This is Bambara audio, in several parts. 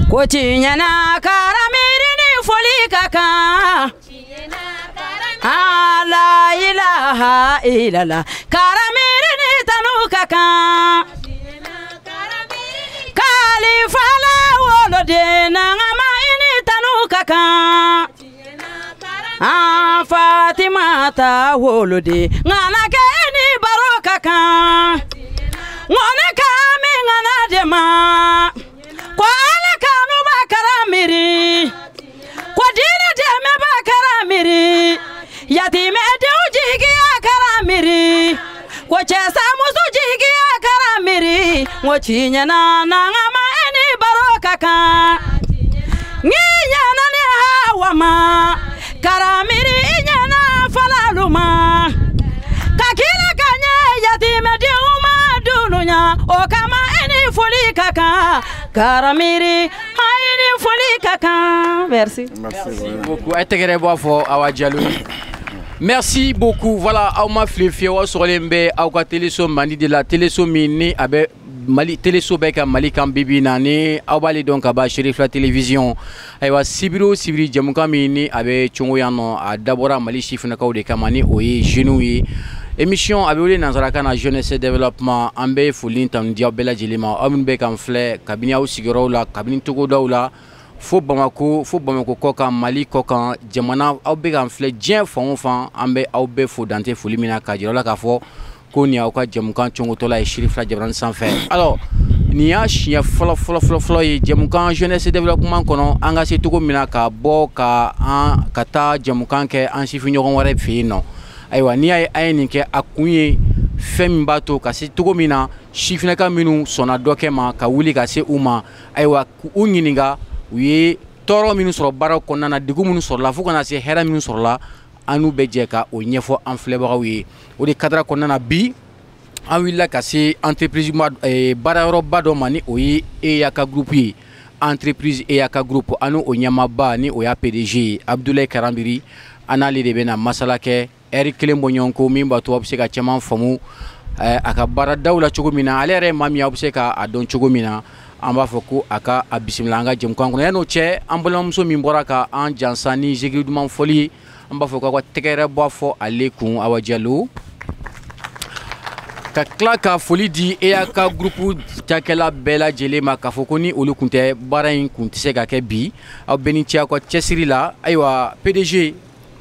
Ko tiɲɛna karamiri ni foli ka kan. La ilaha illallah karamiri ni tanu ka kan. Kalifa la woloden na ma i ni tanu ka kan. An Fatima ta woloden ŋana kɛ ni baro ka kan. Ŋɔni ka min ŋana dema ko Ala kanu b'a karamiri ko diinɛ dɛmɛ b'a karamiri yatimɛ denw jigiya karamiri ko cɛ sa muso jigiya karamiri ŋo tiɲɛna n'an ka ma e ni baro ka kan. Ŋi ɲɛna ni Hawa ma karamiri i ɲɛna falalu ma ka kila ka ɲɛ yatimɛ denw ma dunuya o kama e ni foli ka kan karamiri a ni foli ka kan. Merci. Merci beaucoup. A ye tɛgɛrɛ bɔ a fɔ Awa Jalo ye. Merci beaucoup. Voilà, aw ma fili fiyewu, aw sɔgɔlen bɛ aw ka teleso Mandi de la, teleso min ni a bɛ Mali teleso bɛɛ ka Mali kan bibi na, ni aw b'ale dɔn ka ban, Cherifla Télévision. Ayiwa, sibiri o sibiri, jɛmukan min ni a bɛ cogo yan nɔ, a dabɔra Mali sifinnakaw de kama, ni o ye jeunes ye. Émission a bɛ wele nanzarakan na Jeunesse Développement. An bɛ foli ni tanu di aw bɛɛ lajɛlen ma, aw minnu bɛ k'an filɛ kabini aw sigiyɔrɔw la, kabini togodaw la fo Bamako, fo Bamako kɔkan, Mali kɔkan jamana, aw bɛ k'an filɛ diɲɛ fan o fan, an bɛ aw bɛɛ fo dante foli min na, k'a jira aw la k'a fɔ ko nin y'aw ka jɛmukan cɔngotɔla ye Cherifla Jabarani sanfɛ. Alors, nin y'a siɲɛ fɔlɔ fɔlɔ fɔlɔ fɔlɔ ye jɛmukan Jeunesse Développement kɔnɔ, an ka se cogo min na ka bɔ ka an ka taa jɛmukan kɛ an sifin ɲɔgɔn wɛrɛ fɛ yen nɔ. Ayiwa, n'i y'a ye an ye nin kɛ, a kun ye fɛn min b'a to ka se cogo min na sifinnaka minnu sɔnna dɔ kɛ ma ka wuli ka se u ma, ayiwa, k'u ɲininka u ye tɔɔrɔ minnu sɔrɔ baara kɔnɔna na, degun minnu sɔrɔla, fo ka na se hɛrɛ minnu sɔrɔla, an n'u bɛ jɛ ka o ɲɛfɔ an filɛbagaw ye. O de cadre kɔnɔna na, bi an wulila ka se entreprise ma, baarayɔrɔba dɔ ma, ni o ye EYAK Groupe ye, entreprise EYAK Groupe. An n'o ɲɛmaaba, ni o y'a PDG ye, Abdoulaye Karambiri, an n'ale de bɛna masala kɛ ɛri kelen bɔ ɲɔgɔn ko, min b'a to aw bɛ se ka caman faamu a ka baaradaw la cogo min na, ale yɛrɛ ye maa min ye, aw bɛ se k'a dɔn cogo min na. An b'a fɔ ko a ka a bisimila an ka jɛmukan kɔnɔ. Yan'o cɛ, an balimamuso min bɔra ka an jansa ni zikiri duman fɔli ye, an b'a fɔ k'aw ka tɛgɛrɛ bɔ fɔ ale kun, Awa Jalo, ka tila ka foli di EYAK Groupe cakɛla bɛɛ lajɛlen ma, k'a fɔ ko ni olu kun tɛ, baara in kun tɛ se ka kɛ bi. Aw bɛɛ ni ce aw ka cɛsiri la. Ayiwa, PDG,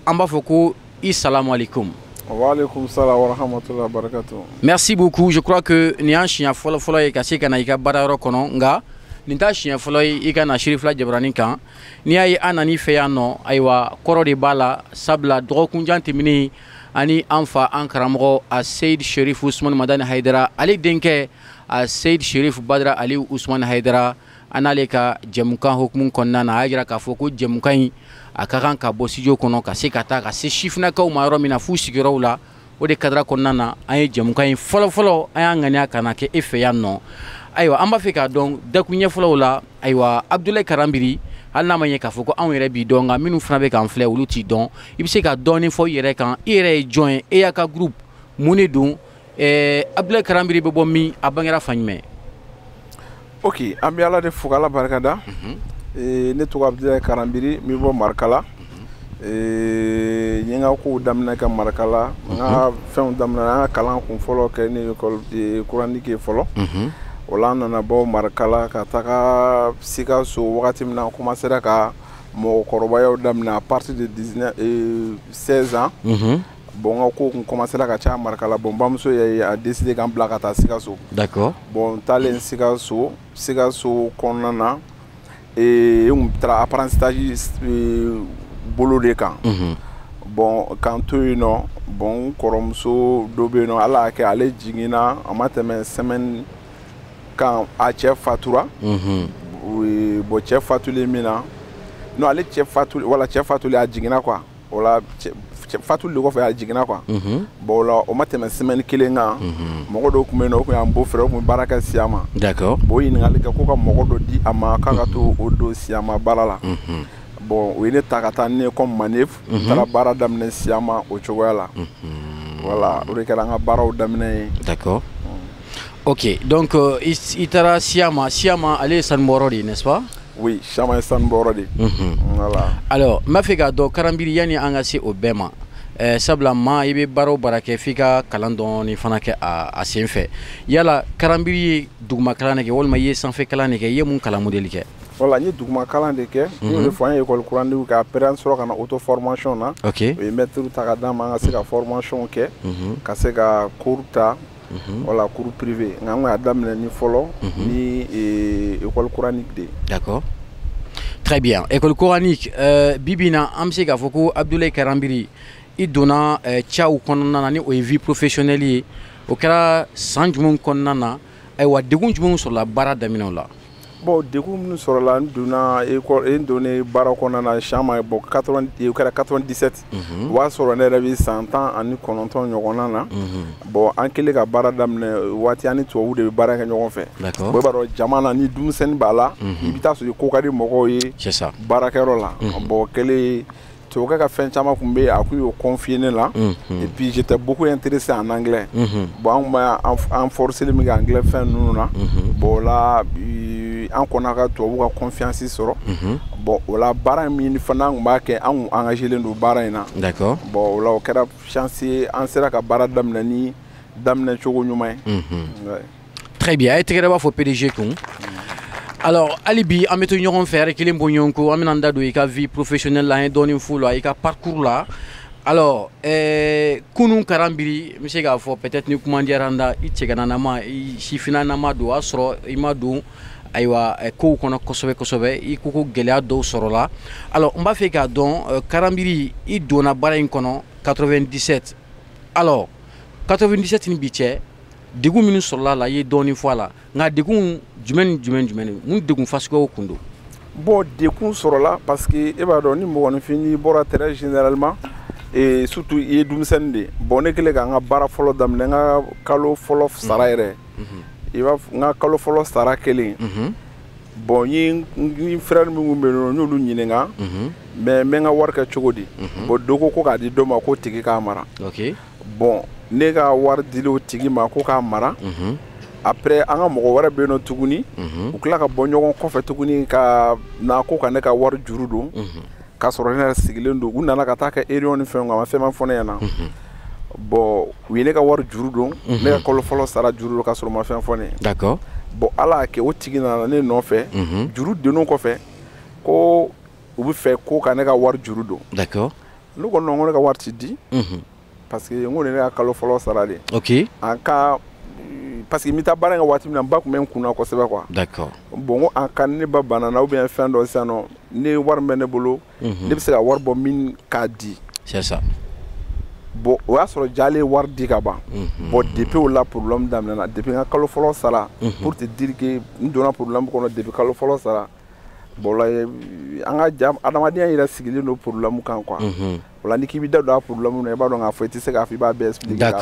an b'a fɔ ko i salamu alaikum. Wa alaikum salam wa rahmatullahi wa barakatuh. Merci beaucoup. Je crois que nin y'an siɲɛ fɔlɔ fɔlɔ ye ka se ka na i ka baarayɔrɔ kɔnɔ, nka nin t'a siɲɛ fɔlɔ ye i ka na Cherifla Jabarani kan. N'i y'a ye an nan'i fɛ yan nɔ, ayiwa, kɔrɔ de b'a la, sabula dɔgɔkunjan tɛmɛnen ani an fa, an karamɔgɔ a Seyid Sherif Usumani Madani Hayidara, ale denkɛ a Seyid Sherif Badara Ali Usumani Hayidara, an n'ale ka jɛmukan hukumu kɔnɔna na, a y'a jira k'a fɔ ko jɛmukan in a ka kan ka bɔ studio kɔnɔ ka se ka taa ka se sifinnakaw ma yɔrɔ min na f'u sigiyɔrɔw la. O de cadre kɔnɔna na, an ye jɛmukan in fɔlɔ fɔlɔ, an y'an ŋaniya ka na kɛ e fɛ yan nɔ. Ayiwa, an b'a fɛ k'a dɔn dakun ɲɛ fɔlɔw la, ayiwa, Abdoulaye Karambiri, hali n'a ma ɲɛ k'a fɔ ko anw yɛrɛ b'i dɔn, nka minnu fana bɛ k'an filɛ, olu t'i dɔn, i bɛ se ka dɔɔnin fɔ i yɛrɛ kan? I yɛrɛ ye jɔn ye? EYAK Groupe, mun de don? Abdoulaye Karambiri bɛ bɔ min? A bangera fan jumɛn? Ok, an bɛ Ala de fo k'Ala barikada. Ne tɔgɔ Abdoulaye Karambiri, n bɛ bɔ Marikala. N ye n ka kow daminɛ ka Marikala, n ka fɛnw daminɛ, an ka kalan kun fɔlɔ kɛ ni école coranique ye fɔlɔ. O la, an nana bɔ Marikala ka taga Sikaso. Wagati min na an commencera ka mɔgɔkɔrɔbayaw daminɛ à partir de 19, 16 ans. Bon, n ka kow kun commencera ka caya Marikala. Bon, n bamuso ye a décidé k'an bila ka taa Sikaso. Bon, n taalen Sikaso, Sikaso kɔnɔna na, n kun taara apprentissage bolo de kan. Bon, k'an to yen nɔ, bon, n kɔrɔmuso dɔ bɛ yen nɔ, Ala y'a kɛ ale jiginna, a ma tɛmɛ semaine kan, a cɛ fatura. Bon, cɛ fatulen min na, non, ale cɛ fatuli, wala cɛ fatuli, a jiginna quoi. O la, cɛ fatuli de kɔfɛ, a jiginna quoi. Bon, o la, o ma tɛmɛ semaine kelen kan, mɔgɔ dɔw tun bɛ yen nɔ, o tun y'an beau-frère, o tun bɛ baara kɛ Siyama. Bon, o ɲininkali kɛ ko ka mɔgɔ dɔ di a ma k'a ka to o don Siyama baara la. Bon, o ye ne ta ka taa ne ye comme manœuvre. N taara baara daminɛ Siyama o cogoya la. Voilà, o de kɛra an ka baaraw daminɛ ye. D'accord. Ok, donc i taara Siyama, Siyama ale ye sanubɔyɔrɔ de ye, n'est-ce pas? Oui, Siama ye sanu bɔyɔrɔ de ye. Voilà. Alors n b'a fɛ k'a dɔn, Karambiri, yanni an ka se o bɛɛ ma, sabula maa i bɛ baara o baara kɛ, f'i ka kalan dɔɔni fana kɛ a sen fɛ. Yala Karambiri ye duguma kalan de kɛ walima i ye sanfɛ kalan de kɛ? I ye mun kalan modèle kɛ? Voilà, n ye duguma kalan de kɛ. N y'o de fɔ, an ye école coranique kɛ, après an sɔrɔ ka na auto formation na. O ye maître ta ka d'an ma, an ka se ka formation kɛ, ka se ka cours ta, voilà, cours privé. Nka an kun y'a daminɛ ni fɔlɔ ni école coranique de ye. D'accord. Très bien. École coranique, bi bi in na, an bɛ se k'a fɔ ko Abdoulaye Karambiri, i donna caw kɔnɔna na ni o ye vie professionnelle ye, o kɛra san jumɛn kɔnɔna na? Ayiwa, degun jumɛn sɔrɔla baara daminɛw la? Bon, degun minnu sɔrɔla, n donna école, n donnen baara kɔnɔna na Siama, bon, 80, o kɛra 97. O b'a sɔrɔ ne yɛrɛ bɛ san 19 ɲɔgɔnna na. Bon, an kɛlen ka baara daminɛ waati, an ni tubabuw de bɛ baara kɛ ɲɔgɔn fɛ. Bon, i b'a dɔn, jama na, ni denmisɛnnin b'a la, i bɛ taa sɔrɔ i ko ka di mɔgɔw ye C'est ça. baarakɛyɔrɔ la. Bon, o kɛlen, tubabukɛ ka fɛn caman tun bɛ yen, a kun y'o confier ne la. Et puis j'étais beaucoup intéressé en anglais. Bon, an kun bɛ an forcer min kɛ anglais fɛn ninnu na. Bon, o la an kɔnna ka tubabu ka confiance sɔrɔ. Bon, o la, baara min fana an kun b'a kɛ, an kun engagé len don baara in na. Bon, o la, o kɛra chance ye, an sera ka baara daminɛ ni daminɛ cogo ɲuman ye. Ouais. Très bien. A ye tɛgɛrɛ b'a fɔ PDG kun. Alors hali bi an bɛ to ɲɔgɔn fɛ, yɛrɛ kelen bɔ ɲɔgɔn ko, an bɛna an da don i ka vie professionnelle la, an ye dɔɔnin f'u la i ka parcours la. Alors kunun Karambiri, n bɛ se k'a fɔ peut-être ni kuma diyara n da, i cɛgananama, i sifinnama don, o y'a sɔrɔ i ma don ayiwa kow kɔnɔ kosɛbɛ kosɛbɛ. I ko ko gɛlɛya dɔw sɔrɔla. Alors n b'a fɛ k'a dɔn, Karambiri, i donna baara in kɔnɔ 97. Alors 97 ni bi cɛ, degun minnu sɔrɔla a la, i ye dɔɔnin fɔ a la, nka degun jumɛn ni jumɛn jumɛn, mun degun fasuguyaw kun don? Bon, degun sɔrɔla parce que e b'a dɔn, ni mɔgɔninfin n'i bɔra, très généralement et surtout i ye denmisɛnnin de ye. Bon, ne kɛlen ka n ka baara fɔlɔ daminɛ, n ka kalo fɔlɔ sara yɛrɛ, i b'a fɔ n ka kalo fɔlɔ sara kelen. Bon, n ye n frère minnu bɛ yen nɔ, n y'olu ɲininka, mais n bɛ n ka wari kɛ cogo di? Bon, dɔ ko ko k'a di dɔ ma, ko tigi k'a mara. Bon, ne ka wari dili o tigi ma ko k'a mara. Après, an ka mɔgɔ wɛrɛ bɛ yen nɔ tuguni, u tila ka bɔ ɲɔgɔn kɔfɛ tuguni ka na ko ka ne ka wari juru don, k'a sɔrɔ ne yɛrɛ sigilen don. U nana ka taa kɛ réunion ni fɛnw kan, a ma fɛn ma fɔ ne ɲɛna. Bon, u ye ne ka wari juru don, ne ka kalo fɔlɔ sara juru don, k'a sɔrɔ u ma fɛn fɔ ne ye. Bon, Ala y'a kɛ, o tigi nana ne nɔfɛ juru donn'o kɔfɛ ko u bɛ fɛ ko ka ne ka wari juru don. Ne ko non, ko ne ka wari ti di, parce que n ko nin ne ka kalo fɔlɔ sara de. En cas, parce que n bɛ taa baara in kɛ waati min na, n ba tun bɛ n kunna kosɛbɛ quoi. Bon, n ko en cas ne ba banana ou bien fɛn dɔ sisan nɔ, ne wari min bɛ ne bolo, ne bɛ se ka wari bɔ min k'a di. C'est ça. Bon, o y'a sɔrɔ jalen ye wari di ka ban. Bon, depuis o la, problème daminɛna depuis n ka kalo fɔlɔ sara. Pour te dire que n donna problème kɔnɔ depuis kalo fɔlɔ sara. Bon, o la, an ka ja adamadenya yɛrɛ sigilen don problème kan quoi. O la, ni k'i bɛ da don a problème na, i b'a dɔn k'a fɔ i tɛ se k'a fɔ i b'a bɛɛ expliquer.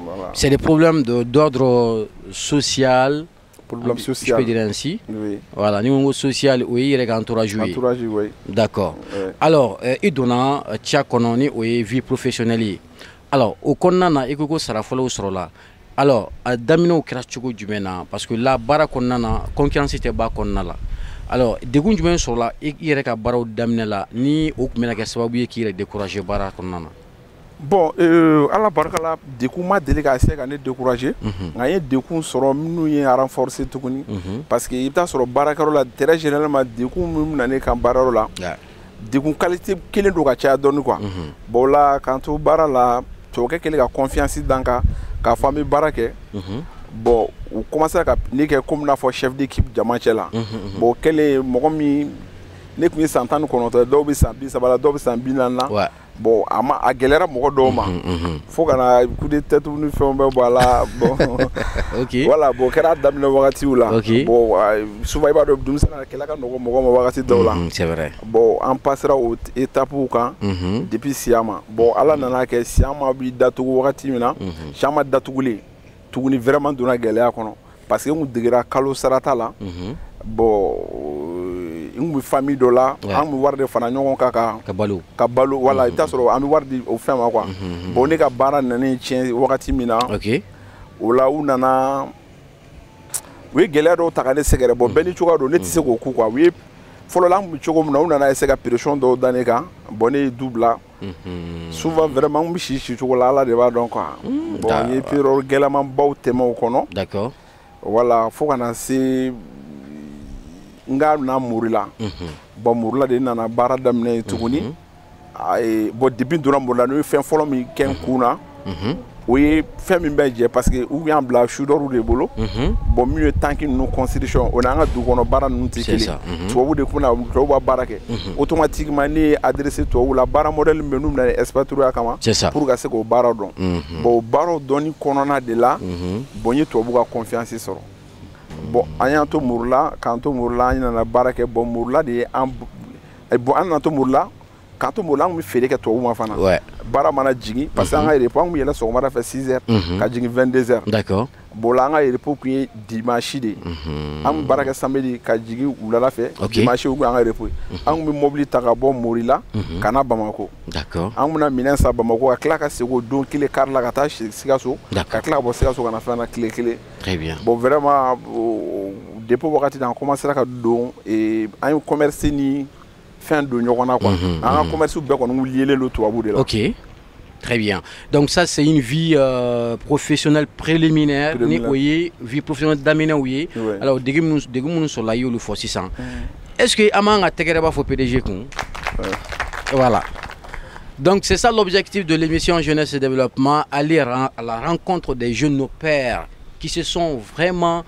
Voilà. C'est des problèmes d'ordre social. Problème Je social. peux dire ainsi. Oui. Voilà, ni ko social, o y'i yɛrɛ ka entourage ye. Entourage, oui. D'accord. Ouais. Alors i donna ca kɔnɔ ni o ye vie professionnelle ye. Alors o kɔnɔna na, i ko ko sara fɔlɔw sɔrɔla. Alors a daminɛw kɛra cogo jumɛn na? Parce que la baara kɔnɔna na, concurrence tɛ ba kɔnɔna la. Alors degun jumɛn sɔrɔla i yɛrɛ ka baaraw daminɛ la, ni o tun bɛna kɛ sababu ye k'i yɛrɛ décourager baara kɔnɔna na? Bon, Ala barika la, dekun ma deli ka se ka ne décourager, nka n ye dekun sɔrɔ minnu ye renforcer tuguni, parce que i bɛ taa sɔrɔ baarakɛyɔrɔ la, très généralement, dekun min bɛ na ne kan baarayɔrɔ la, dekun qualité kelen don ka caya dɔɔni quoi. Bon, o la, k'an to baara la, tubabukɛ kɛlen ka confiance da n kan k'a fɔ an bɛ baara kɛ. Bon, u commencé ka ne kɛ komi n'a fɔ chef d'équipe jama cɛ la. Bon, o kɛlen, mɔgɔ min ne tun ye san 19 ye, dɔw bɛ san 30 la, dɔw bɛ san 40 na. Bon, a ma a gɛlɛyara mɔgɔ dɔw ma fo ka na coup de tête ni fɛnw bɛɛ bɔ a la. Bon, voilà. Bon, o kɛra a daminɛ wagatiw la. Bon, souvent, i b'a dɔn, denmisɛnnin kɛlɛ ka nɔgɔ mɔgɔ ma wagati dɔw la. C'est vrai. Bon, an passera o étape kan depuis Siyama. Bon, Ala nana kɛ, Siyama bi datugu wagati min na, Siyama datugulen tuguni, vraiment donna gɛlɛya kɔnɔ, parce que n kun degera kalo sarata la. Bon, n kun bɛ famille dɔ la, an kun bɛ wari de fara ɲɔgɔn kan ka ka balo. Ka balo, wala i bɛ taa sɔrɔ an bɛ wari di o fɛn ma quoi. Bon, ne ka baara nana tiɲɛ wagati min na, o la, u nana, u ye gɛlɛya dɔw ta ka ne sɛgɛrɛ. Bon, bɛɛ ni cogoya don, ne tɛ se k'o ku quoi. U ye Fɔlɔ la an kun bɛ cogo min na, u nana essayer ka pression dɔw da ne kan. Bon, ne ye du bila. Souvent vraiment n bɛ si cogo la, Ala de b'a dɔn quoi. Bon, n ye période gɛlɛnmanbaw tɛmɛ o kɔnɔ. D'accord. Voilà, fo ka na se n ka na Morila. Bon, Morila de nana baara daminɛ yen tuguni. Bon, depuis n donna Morila, n'o ye fɛn fɔlɔ min kɛ n kun na, o ye fɛn min bɛ jɛ, parce que u y'an bila soudeur de bolo. Bon, min ye tanki ninnu construction, o n'an ka dugu kɔnɔ baara ninnu tɛ kelen. Tubabu de kun na, tubabu b'a baara kɛ. Automatiquement ne ye adressé tubabu la, baara modèle min bɛ n'u bɛna ni expatrié kama pour ka se k'o baara dɔn. Bon, o baaraw dɔnni kɔnɔna de la, bon, n ye tubabu ka confiance sɔrɔ. Bon, an y'an to Morila, k'an to Morila, an nana baara kɛ. Bon, Morila de ye an, bon, an nana to Morila, k'an to Morila, an kun bɛ feere kɛ tubabu ma fana. Baara mana jigin, parce que an ka repos, an kun bɛ yɛlɛ sɔgɔmada fɛ 6 heures ka jigin 22 heures. D'accord. Bon la, an ka repos kun ye dimanche de ye. An kun baara kɛ samedi ka jigin wulada fɛ. Dimanche o kun y'an ka repos ye. An kun bɛ mobili ta ka bɔ Morila ka na Bamako. D'accord. An kun bɛna minɛn san Bamako, ka tila ka segin o don kelen kari la ka taa Sikaso, ka tila ka bɔ Sikaso ka na fɛn na tile kelen. Très bien. Bon, vraiment, depuis wagati la, an commencera ka don, an ye commerce ni fɛn don ɲɔgɔn na quoi. An ka commerce bɛɛ kɔni liélen don tubabu de la. Ok. Très bien. Donc ça, c'est une vie professionnelle préliminaire. Ni o ye vie professionnelle daminɛ o ye. Alors, degun minnu sɔrɔla, i y'olu fɔ sisan. Est-ce que an man ka tɛgɛrɛ b'a fɔ PDG kun? Voilà. Donc c'est ça l'objectif de l'émission Jeunesse et Développement, aller à la rencontre des jeunes, nos pères, qui se sont vraiment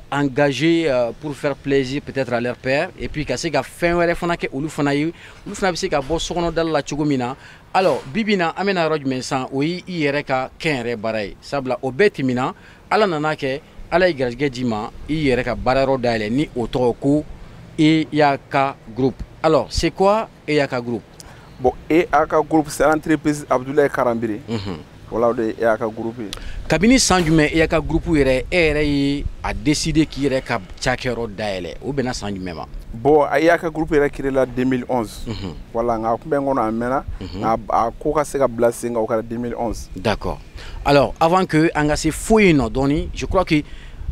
engagés pour faire plaisir peut-être à leur père, et puis ka se ka fɛn wɛrɛ fana kɛ olu fana ye, olu fana bɛ se ka bɔ sokɔnɔ dali la cogo min na. Alors bi bi in na, an bɛna yɔrɔ jumɛn sisan? O ye i yɛrɛ ka kɛnyɛrɛ baara ye, sabula o bɛɛ tɛmɛna, Ala nana kɛ, Ala ye garijɛgɛ d'i ma, i yɛrɛ ka baarayɔrɔ dayɛlɛ ni o tɔgɔ ko EAK Group. Alors c'est quoi EAK Group? Bon, EAK Group, c'est l'entreprise Abdoulaye Karambiri. Voilà, o de ye EAK Group ye. Kabini san jumɛn EAK Group yɛrɛ, e yɛrɛ ye a décidé k'i yɛrɛ ka cakɛyɔrɔ dayɛlɛ, o bɛnna san jumɛn ma? Bon, EAK Group yɛrɛ créé la 2011. Voilà, nka a kun bɛ n kɔnɔ a mɛnna, nka a ko ka se ka bila sen kan, o kɛra 2011. D'accord. Alors avant que an ka se foyi nɔ dɔɔni, je crois que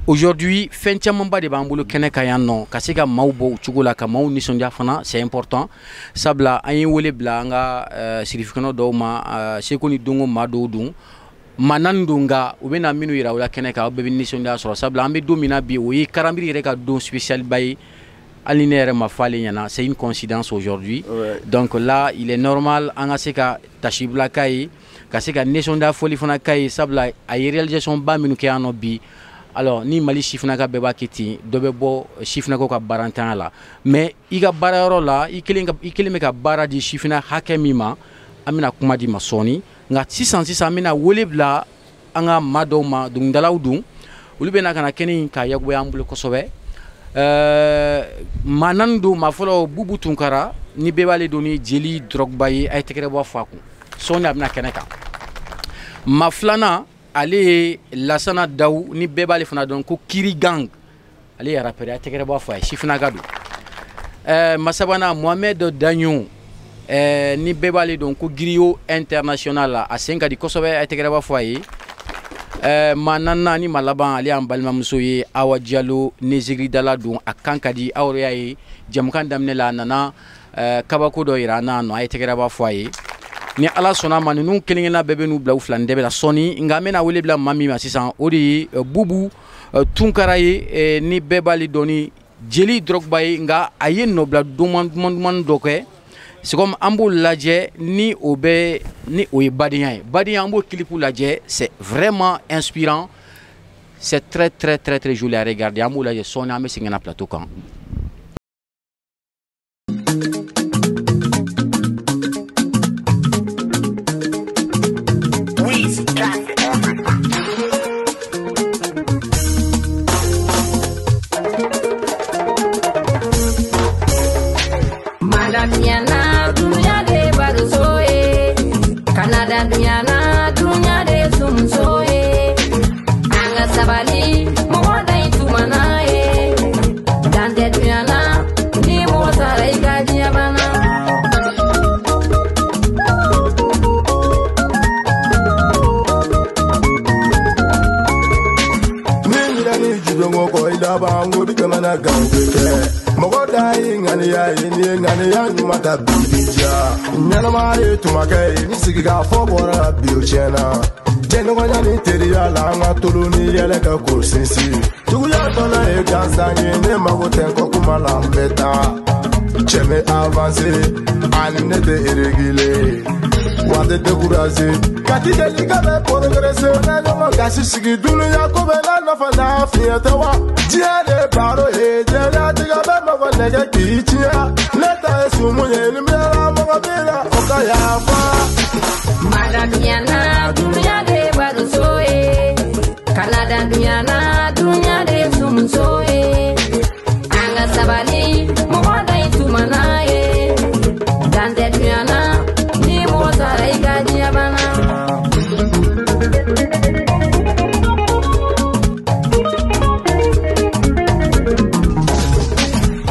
aujourd'hui fɛn camanba de b'an bolo kɛnɛ kan yan nɔ, ka se ka maaw bɔ o cogo la, ka maaw nisɔndiya fana, c'est important. Sabula an ye wele bila an ka sirifikɛnɔ dɔw ma, seko ni donko maa dɔw don, maa naani don, nka u bɛna minnu yira u la kɛnɛ kan, aw bɛɛ bɛ nisɔndiya sɔrɔ, sabula an bɛ don min na bi, o ye Karambiri yɛrɛ ka don spécial ba ye. Hali ne yɛrɛ ma fɔ ale ɲɛna, c'est une coïncidence aujourd'hui. Donc là, il est normal an ka se ka tasibila k'a ye, ka se ka nisɔndiya fɔli fana k'a ye, sabula a ye réalisation ba minnu kɛ yan nɔ bi. Alors ni Mali sifinnaka bɛɛ b'a kɛ ten, dɔ bɛ bɔ sifinnakaw ka baarantanya la. Mais i ka baarayɔrɔ la, i kelen bɛ ka baara di sifinna hakɛ min ma, an bɛna kuma di ma sɔɔni. Nka sisan sisan, an bɛna wele bila an ka maa dɔw ma, dɔnkilidalaw don, olu bɛna ka na kɛnɛ in ka yakubaya an bolo kosɛbɛ. Maa naani don. Maa fɔlɔ, Bubu Tunkara, ni bɛɛ b'ale dɔn ni Jeli Drogba ye, a ye tɛgɛrɛ bɔ fɔ a kun, sɔɔni a bɛna kɛnɛ kan. Maa filanan, ale ye Lasana Dawu, ni bɛɛ b'ale fana dɔn ko Kiri Gang, ale ye rappeur ye, a tɛgɛrɛ bɔ fɔ a ye, sifinnaka don. Maa sabanan, Mohamed Daɲo, ni bɛɛ b'ale dɔn ko Griot International, a sen ka di kosɛbɛ, a ye tɛgɛrɛ bɔ fɔ a ye. Maa naaninan ni maa laban, ale y'an balimamuso ye, Awa Jalo, neziridala don, a kan ka di, aw yɛrɛ y'a ye jamukan daminɛ la, a nana kabako dɔ yira an na nɔ, a ye tɛgɛrɛ bɔ fɔ a ye. Ni Ala sɔnna ma, ninnu kelen kelenna bɛɛ bɛ n'u bila u fila ni dɛbɛ la sɔɔni. Nka an bɛna wele bila maa min ma sisan, o de ye Bubu Tunkara ye, ni bɛɛ b'ale dɔn ni Jeli Drogba ye, nka a ye nɔbila duman duman dɔ kɛ. C'est comme an b'o lajɛ, ni o bɛ ni o ye badenya ye, badenya, an b'o clip lajɛ, c'est vraiment inspirant, c'est très très très très joli à regarder. An b'o lajɛ sɔɔni, an bɛ segin ka na plateau kan. Mɔgɔ da ye ŋaniya ye n'i ye ŋaniya ɲuman ta bi b'i diya. Ɲɛnama ye tumakɛ ye ni sigikafɔ bɔra bi o tiɲɛna. Jɛɲɔgɔnya ni teriya la an ka tolo ni yɛlɛ kɛ k'o sinsin. Juguya tɔnɔ ye gansan ye ne mago tɛ kɔ kuma la n bɛ taa. Cɛ bɛ avancer ani ne tɛ réguler. Wa tɛ décourager. Kati deli ka bɛ progresser. Na ɲɔgɔn gasi sigi dunuya ko bɛ n'a nafa n'a fiɲɛ tɛ wa. Diɲɛ de baro ye diɲɛlatigɛ bɛ mɔgɔ nɛgɛ k'i tiɲɛ. Ne ta ye sumu ye ni miirila mɔgɔ min na o ka yafa. Madaduyana dunuya de baroso ye. Kanadaduyana dunuya de sumuso ye. An ka sabali mɔgɔ da ye tuma n'a ye. Dan tɛ dunuya na ni mɔgɔ sara i ka diɲɛ banna.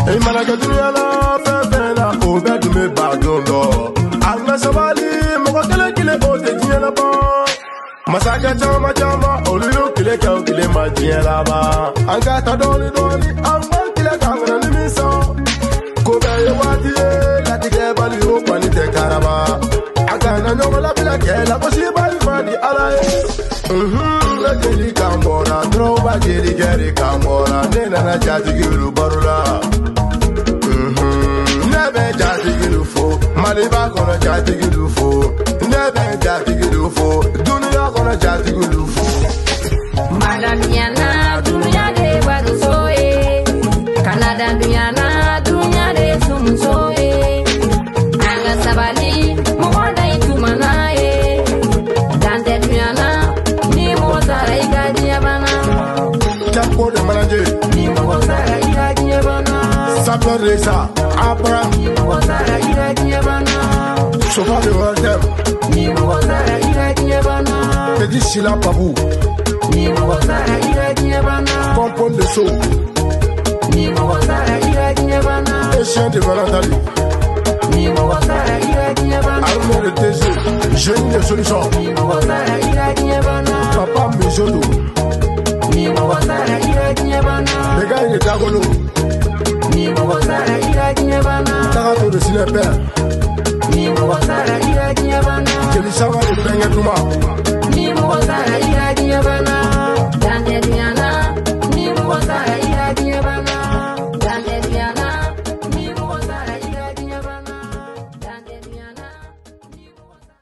I mana kɛ dunuya la fɛn fɛn na o bɛɛ dun bɛ ban don dɔ. An ka sabali mɔgɔ kelen kelen o tɛ diɲɛ laban. Masakɛ caman caman olu y'u tile kɛ o tile ma diɲɛ laban. An ka taa dɔɔni dɔɔni an k'an tile k'an kana nimisa. Ko bɛɛ ye waati ye latigɛbali o kɔni tɛ karaba. A kana ɲɔgɔn labila kɛ lagosibali ma di Ala ye. Ne jeli kan bɔra dɔrɔnba jelikɛ de kan bɔra ne nana jatigilu baro la. Ne bɛ jatigilu fo Maliba kɔnɔ jatigilu fo ne bɛ jatigilu fo dunuya kɔnɔ jatigilu fo. Madaduyana dunuya de baroso ye. Kanadaduyana dunuya de sumuso ye. An ka sabali mɔgɔ da ye tuma n'a ye. Dan tɛ dunuya na ni mɔgɔ sara i ka diɲɛ banna. Tempo de manager. Ni mɔgɔ sara i ka diɲɛ banna. Sapeur de sa Abraham. Ni mɔgɔ sara i ka diɲɛ banna. Sofa de Walter. Ni mɔgɔ sara i ka diɲɛ banna. Petit Sila Babou. Ni mɔgɔ sara i ka diɲɛ banna. Pompon de So. Ni mɔgɔ sara i ka diɲɛ banna. Echien de Valentali. Ni mɔgɔ sara i ka diɲɛ banna. Armée de TG. Génie de solution. Ni mɔgɔ sara i ka diɲɛ banna. Papa Misoto. Ni mɔgɔ sara i ka diɲɛ banna. Les gars de Dagolo. Ni mɔgɔ sara i ka diɲɛ banna. Tagato de Sinepɛ. Ni mɔgɔ sara i ka diɲɛ banna. Jeli Sanga de Bɛnkɛ Duma. Ni mɔgɔ sara i ka diɲɛ banna. Dan tɛ dunuya na ni mɔgɔ sara i ka diɲɛ banna. Dan tɛ dunuya na ni mɔgɔ sara i ka diɲɛ banna. Dan tɛ dunuya na ni mɔgɔ sara.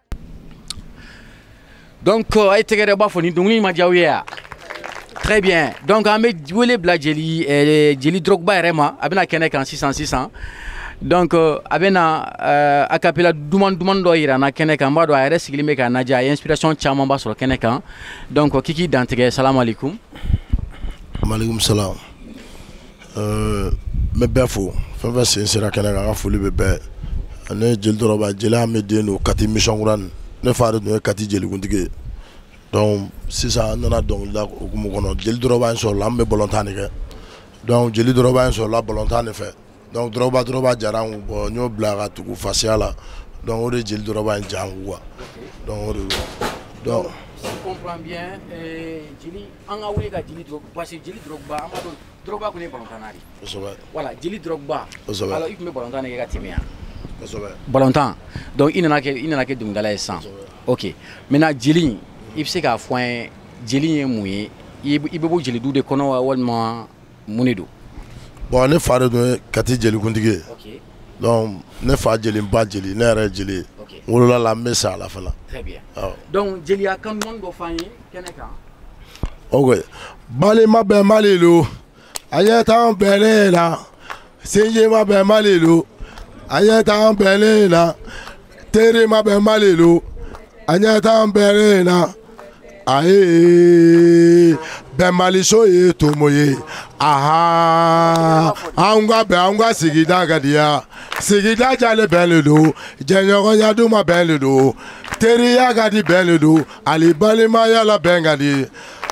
Donc a ye tɛgɛrɛ b'a fɔ nin dɔnkili ma diya aw ye wa? Très bien. Donc an bɛ wele bila jeli jeli Drogba yɛrɛ ma a bɛna kɛnɛ kan sisan sisan. Donc a bɛna a cappella duman duman dɔ yira an na kɛnɛ kan n b'a dɔn a yɛrɛ sigilen bɛ k'a lajɛ a ye inspiration caman ba sɔrɔ kɛnɛ kan. Donc k'i k'i dantigɛ salam aleykum. Maaleykum salam. N bɛ bɛɛ fo fɛn fɛn sen sera kɛnɛ kan n ka foli bɛ bɛɛ. Ne ye jeli Drogba jeli an bɛ den don Kati mission kura nin ne fa de tun ye Kati jelikuntigi ye. Donc sisan an nana dɔnkilida hukumu kɔnɔ jeli Drogba in sɔrɔla an bɛ balontan de kɛ. Donc jeli Drogba in sɔrɔla balontan de fɛ. Donc Drogba Drogba jara an kun bon n y'o bila ka tugu fasiya la. Donc o de ye jeli Drogba in ja an kun quoi. Donc o de don. Donc si je comprends bien jeli an ka wele ka jeli Drogba parce que jeli Drogba an b'a dɔn Drogba kun ye balontanna de ye. Kosɛbɛ. Voilà jeli Drogba. Kosɛbɛ. Alors i tun bɛ balontan de kɛ ka tɛmɛ yan. Kosɛbɛ. Balontan. Donc i nana kɛ dɔnkilidala ye sisan. Ok maintenant jeli i bɛ se k'a fɔ an ye jeli ye mun ye i bɛ bɔ jelidu de kɔnɔ wa walima mun de don? Bon ne fa de tun ye Kati jelikuntigi ye. Ok. Donc ne fa jeli n ba jeli ne yɛrɛ ye jeli ye. Ok. N wolola la n bɛ sa a la fana. Très bien. Awɔ. Donc jeliya kan duman dɔ f'an ye kɛnɛ kan. Ok balima bɛ Mali lo a ɲɛ t'an bɛnnen na sinji ma bɛn Mali lo a ɲɛ t'an bɛnnen na teri ma bɛn Mali lo a ɲɛ t'an bɛnnen na ayi bɛnbaliso ye tomo ye aha an ka bɛn an ka sigida ka diya sigida jalen bɛn le don jɛɲɔgɔnya duma bɛn le don teriya ka di bɛn le don ali balimaya la bɛn ka di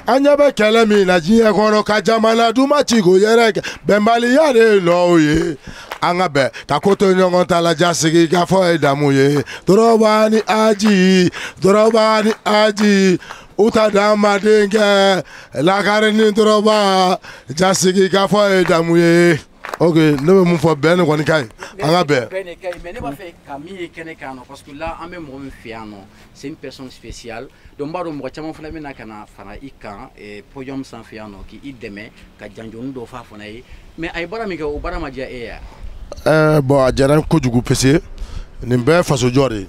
an ɲɛ bɛ kɛlɛ min na diɲɛ kɔnɔ ka jamana duma ci k'o yɛrɛ kɛ bɛnbaliya de ye nɔw ye an ka bɛn ka ko to ɲɔgɔn ta la jasigi ka fɔ ye damu ye Drogba ni Aji Drogba ni Aji u ta d'an denkɛ lakari ni Drogba jasigi ka fɔ ye damu ye. Ok, ne bɛ mun fɔ, bɛn de kɔni ka ɲi, an ka bɛn. Bɛn de ka ɲi, mais ne b'a fɛ ka min ye kɛnɛ kan nɔ, parce que là an bɛ mɔgɔ min fɛ yan nɔ, c'est une personne spéciale. Donc n b'a dɔn mɔgɔ caman fana bɛna ka na fara i kan podium sanfɛ yan nɔ k'i dɛmɛ ka janjɔni dɔ f'a fana ye. Mais a ye baara min kɛ, o baara ma diya e ye wa? Bon, a diyara n ye kojugu, parce que nin bɛɛ ye fasojɔ de ye.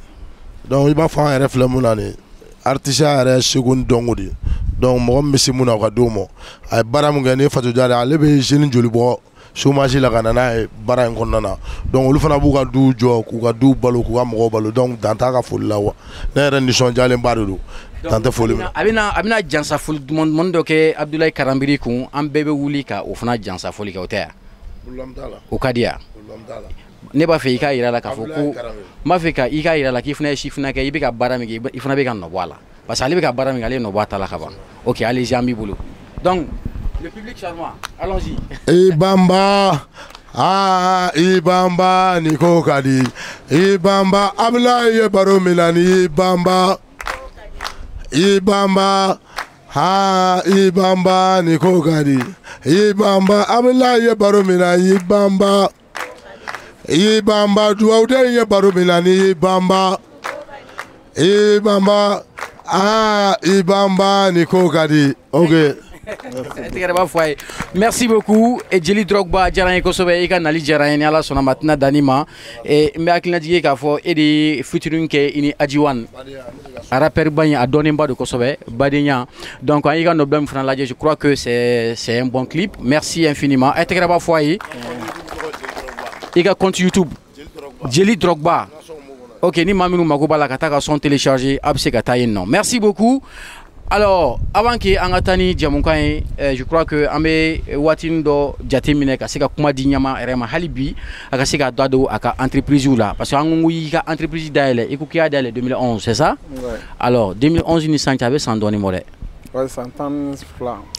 Donc i b'a fɔ an yɛrɛ filɛ mun na nin, artisiya yɛrɛ ye seko ni dɔnko de ye. Donc mɔgɔ min bɛ se mun na, o ka d'o ma. A ye baara min kɛ, nin ye fasojɔ de ye. Ale bɛ jeune joli bɔ chômage la ka na n'a ye baara in kɔnɔna na? Donc olu fana b'u ka duw jɔ, k'u ka duw balo, k'u ka mɔgɔw balo. Donc dan t'a ka foli la wa, ne yɛrɛ nisɔndiyalenba de don, dan tɛ foli min na. A bɛna jansa foli duman duman dɔ kɛ Abdoulaye Karanbiri kun. An bɛɛ bɛ wuli ka o fana jansa foli kɛ, o tɛ yan? O ka di yan. Ne b'a fɛ i k'a yira la k'a fɔ ko n b'a fɛ ka i k'a yira la k'i fana ye sifinna kɛ, i bɛ ka baara min kɛ, i fana bɛ ka nɔ bɔ a la, parce que ale bɛ ka baara min kɛ, ale ye nɔ bɔ a ta la ka ban. Ok, allez-y, an b'i bolo. Donc le public charmant, allons-y. I banba, aa, i banba, ni ko ka di. I banba, Abulayi ye baro min na ni i banba, i banba, aa, i banba, ni ko ka di. I banba, Abulayi ye baro min na, i banba, i banba, dugawuden ye baro min na ni i banba, i banba, aa, i banba, ni ko ka di. Ok. Tɛgɛrɛ b'a fɔ a ye. Merci beaucoup. Et Jeli Drogba, diyara n ye kosɛbɛ, i ka nali diyara n ye. Ni Ala sɔnna ma, a tɛna dan nin ma. N bɛ hakilinajigin k'a fɔ e de ye featuring kɛ i ni Ajiwan, a rappeur ba in, a dɔnnenba don kosɛbɛ, badenya. Donc an y'i ka nɔbila min fana lajɛ, je crois que c'est un bon clip. Merci infiniment. A ye tɛgɛrɛ b'a fɔ a ye. I ka compte YouTube Jeli Drogba, ok, ni maa minnu mago b'a la ka taa ka son télécharger, a bɛ se ka taa yen nɔ. Merci beaucoup. Alors, avant que an ka taa ni jamukan ye, je crois que an bɛ waatinin dɔ jate minɛ ka se ka kuma di ɲama yɛrɛ ma hali bi, a ka se ka da don a ka entreprise la, parce que an ko k'i ka entreprise dayɛlɛ, i ko k'i y'a dayɛlɛ 2011, c'est ça? Ouais. Alors 2011 ni sisan cɛ, a bɛ san dɔɔni bɔ dɛ. Ouais, san 12.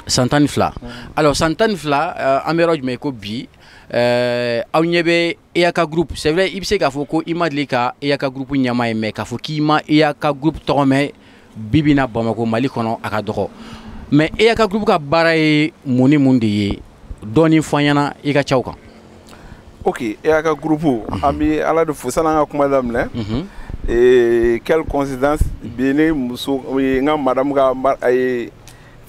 San 12. Alors san 12, an bɛ yɔrɔ jumɛn ko bi? Aw ɲɛ bɛ EAK Group. C'est vrai, i bɛ se k'a fɔ ko i ma deli ka EAK Group ɲɛmaa ye, mais k'a fɔ k'i ma EAK Group tɔgɔ mɛn bi bi in na Bamakɔ, Mali kɔnɔ, a ka dɔgɔ. Mais EAK Group ka baara ye mun ni mun de ye? Dɔɔni fɔ an ɲɛna i ka ca o kan. Ok, EAK Group, an bɛ Ala de fo. Sanni an ka kuma daminɛ, et quelle coïncidence, bi ne muso, n ka madame ka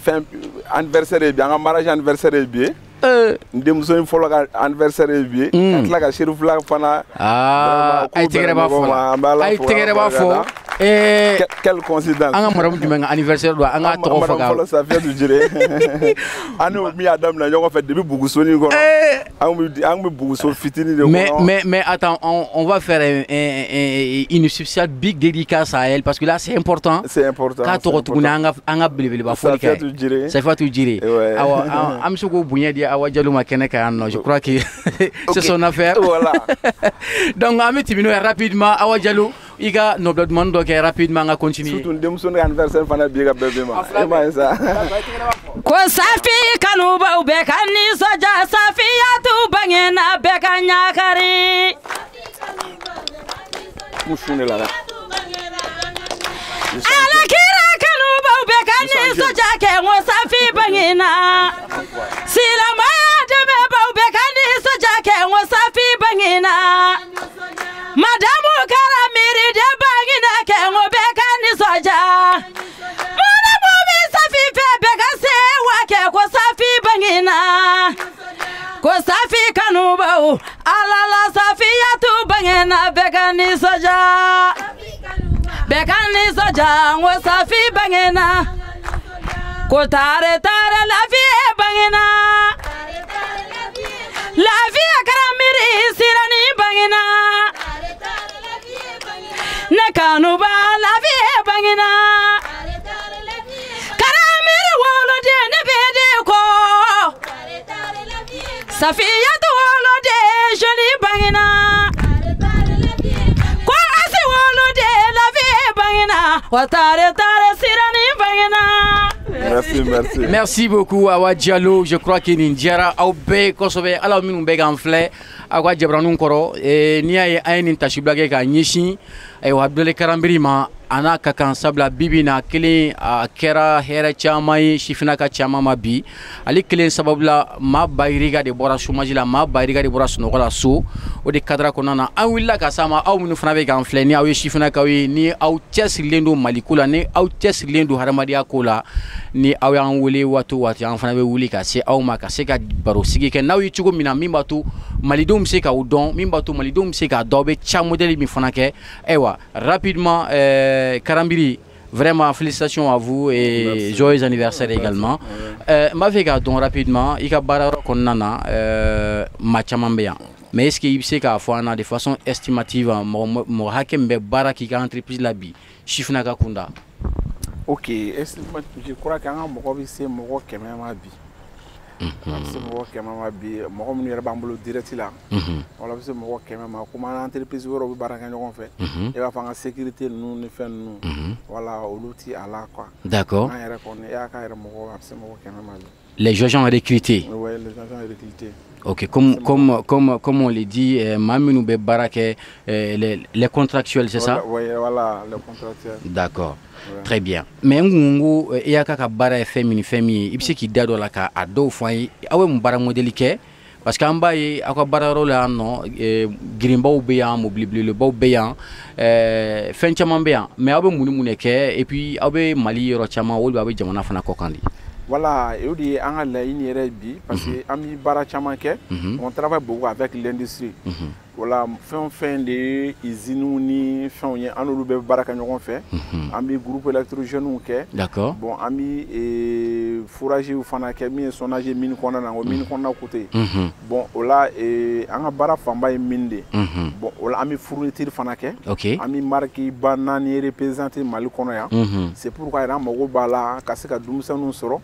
fɛn anniversaire ye bi, an ka mariage anniversaire ye bi ye. N denmuso in fɔlɔ ka anniversaire ye bi ye, ka tila ka Serifula fana. Aa, a ye tɛgɛrɛ b'a fɔ la, a ye tɛgɛrɛ b'a fɔ. Quelle coïncidence. An ka madame jumɛn ka anniversaire don? An k'a tɔgɔ fɔ ka Madame fɔlɔ, Safiyatu Jire. An n'o min y'a daminɛ ɲɔgɔn fɛ depuis Bugusoni kɔnɔ. An bɛ Buguso fitinin de kɔnɔ. Mais attends, on va faire une spéciale big dédicace à elle, parce que là c'est important. C'est important. K'a tɔgɔ tuguni, an ka belebeleba foli kɛ. Safiyatu Jire. Safiyatu Jire. Ouais. Awɔ, an bɛ se k'o bonya di Awa Jalo ma kɛnɛ kan yan nɔ. Je crois que c'est son affaire. Voilà. Donc an bɛ tɛmɛ n'o ye rapidement. Awa Jalo, i ka nɔbila dumani dɔ kɛ rapidement, an ka continuer. Surtout n denmuso ka anniversaire fana bi ka bɛn bi ma. E m'a ye sa. Ko Safi kanubaw bɛɛ ka nisɔndiya, Safiyatu bangena, bɛɛ ka ɲakari. Mun sun de la dɛ. Ala kira kanubaw bɛɛ ka nisɔndiya kɛ, n ko Safi bangena. Silamɛya dɛmɛbaw bɛɛ ka nisɔndiya kɛ, n ko Safi bangena. Madamu Karamiri de bangena kɛ, n ko bɛɛ ka nisɔndiya. Madamu bɛ Safi fɛ, bɛɛ ka sewa kɛ, ko Safi bangena. Ko Safi kanubaw, Ala la, Safiyatu bangena, bɛɛ ka nisɔndiya. Bɛɛ ka nisɔndiya, n ko Safi bangena. Ko tare tare, lafiya bangena. Lafiya Karamiri sirani bangena. Ne kanuba, lafiya bangena. Karamiri woloden, ne bɛ de kɔ. Safiyatu woloden, joli bangena. Ko Asi woloden, lafiya bangena. Wa tare tare, sirani bangena. Merci, merci. Merci beaucoup Awa Diallo. Je crois que nin diyara aw bɛɛ kosɛbɛ. Ala minnu bɛ k'an filɛ aw ka jabaraninw kɔrɔ, n'i y'a ye an ye nin tasibila kɛ k'a ɲɛsin, ayiwa, Abudulayi Karanbiri ma. A n'a ka kan, sabula bibi na kelen a kɛra hɛrɛ caman ye sifinnaka caman ma bi. Ale kelen sababu la, maa bayirika de bɔra chômage la, maa bayirika de bɔra sunɔgɔ la so. O de cadre kɔnɔna na, an wulila ka s'a ma. Aw minnu fana bɛ k'an filɛ, ni aw ye sifinnakaw ye, ni aw cɛsirilen don Maliko la, ni aw cɛsirilen don hadamadenya ko la, ni aw y'an wele waati o waati, an fana bɛ wuli ka se aw ma, ka se ka baro sigi kɛ n'aw ye cogo min na, min b'a to malidenw bɛ se k'aw dɔn, min b'a to malidenw bɛ se k'a dɔn aw bɛ ca modèle min fana kɛ. Ayiwa, rapidement, Karambiri, vraiment félicitations à vous et merci. Joyeux anniversaire. Merci. Également. N b'a fɛ k'a dɔn rapidement, i ka baara yɔrɔ kɔnɔna na, maa caman bɛ yan, mais est ce que i bɛ se k'a fɔ an na de façon estimative, mɔgɔ mɔgɔ hakɛ min bɛ baara k'i ka entreprise la bi, sifinnaka kunda? Ok, je crois qu'an ka mɔgɔ bɛ se mɔgɔ 100 ma bi. A bɛ se mɔgɔ 100 ma bi, mɔgɔ minnu yɛrɛ b'an bolo direct la. Wala bɛ se mɔgɔ 100 ma. Komi an entreprise wɛrɛw bɛ baara kɛ ɲɔgɔn fɛ. I b'a fɔ an ka sécurité ninnu ni fɛn ninnu. Wala olu ti a la quoi. An yɛrɛ kɔni, e y'a k'a yɛrɛ mɔgɔ, a bɛ se mɔgɔ 100 ma bi. Les agents recrutés. Oui, les agents recrutés. Ok, comme on l'a dit, maa minnu bɛ baara kɛ, les contractuels, c'est ça? Oui, voilà, les contractuels. D'accord. Ouais. Très bien. Mais n kun ko e y'a ka baara ye fɛn min ni fɛn min ye, i bɛ se k'i da don a la k'a dɔw fɔ an ye, aw bɛ mun baara modèle kɛ? Parce que an b'a ye aw ka baarayɔrɔ la yan nɔ, girinbaw bɛ yan, mobili belebelebaw bɛ yan, fɛn caman bɛ yan, mais aw bɛ mun ni mun de kɛ? Et puis aw bɛ Mali yɔrɔ caman walima aw bɛ jamana fana kɔ kan de? Voilà, o de ye an ka laɲini yɛrɛ bi, parce que an bɛ baara caman kɛ. On travaille beaucoup avec l'industrie. Voilà, fɛn o fɛn de ye usines ni fɛnw ye, an n'olu bɛɛ bɛ baara kɛ ɲɔgɔn fɛ. An bɛ groupe électrogène kɛ. Bon, an bɛ forage fana kɛ, min ye sondage mine kɔnɔna na, o mine kɔnɔna côté. Bon, o la, an ka baara fanba ye mine de ye. Bon, o la, an bɛ fourniture fana kɛ. An bɛ marque ba naani représenter Mali kɔnɔ yan. C'est pourquoi yɛrɛ an mago b'a la ka se ka denmisɛnninw sɔrɔ,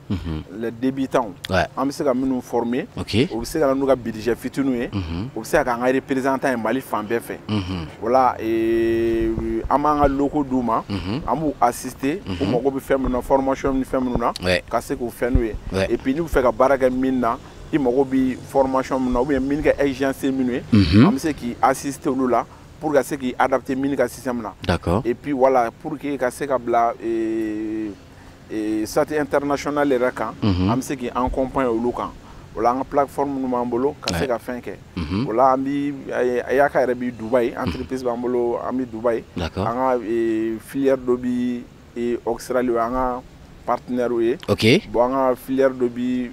les débutants. An bɛ se ka minnu former. O bɛ se ka na n'u ka budget fitininw ye. O bɛ se ka k'an ka représentant ye Mali fan bɛɛ fɛ. O la, an b'an ka locaux d'u ma. An b'u assister. U mago bɛ fɛn min na, formation ni fɛn minnu na, ka se k'o fɛn n'u ye. Et puis n'u bɛ fɛ ka baara kɛ min na, i mago bɛ formation min na ou bien min ka exigence ye minnu ye, an bɛ se k'i assister olu la pour ka se k'i adapter min ka système na. Et puis voilà, pour que ka se ka bila statut international yɛrɛ kan, an bɛ se k'i accompagner olu kan. O la, an ka plateforme minnu b'an bolo ka se ka fɛn kɛ. O la, an bi Ayaka yɛrɛ bi Dubaï, entreprise b'an bolo, an bi Dubaï. An ka filière dɔ bi Australie, o y'an ka partenaire ye. Bon, an ka filière dɔ bi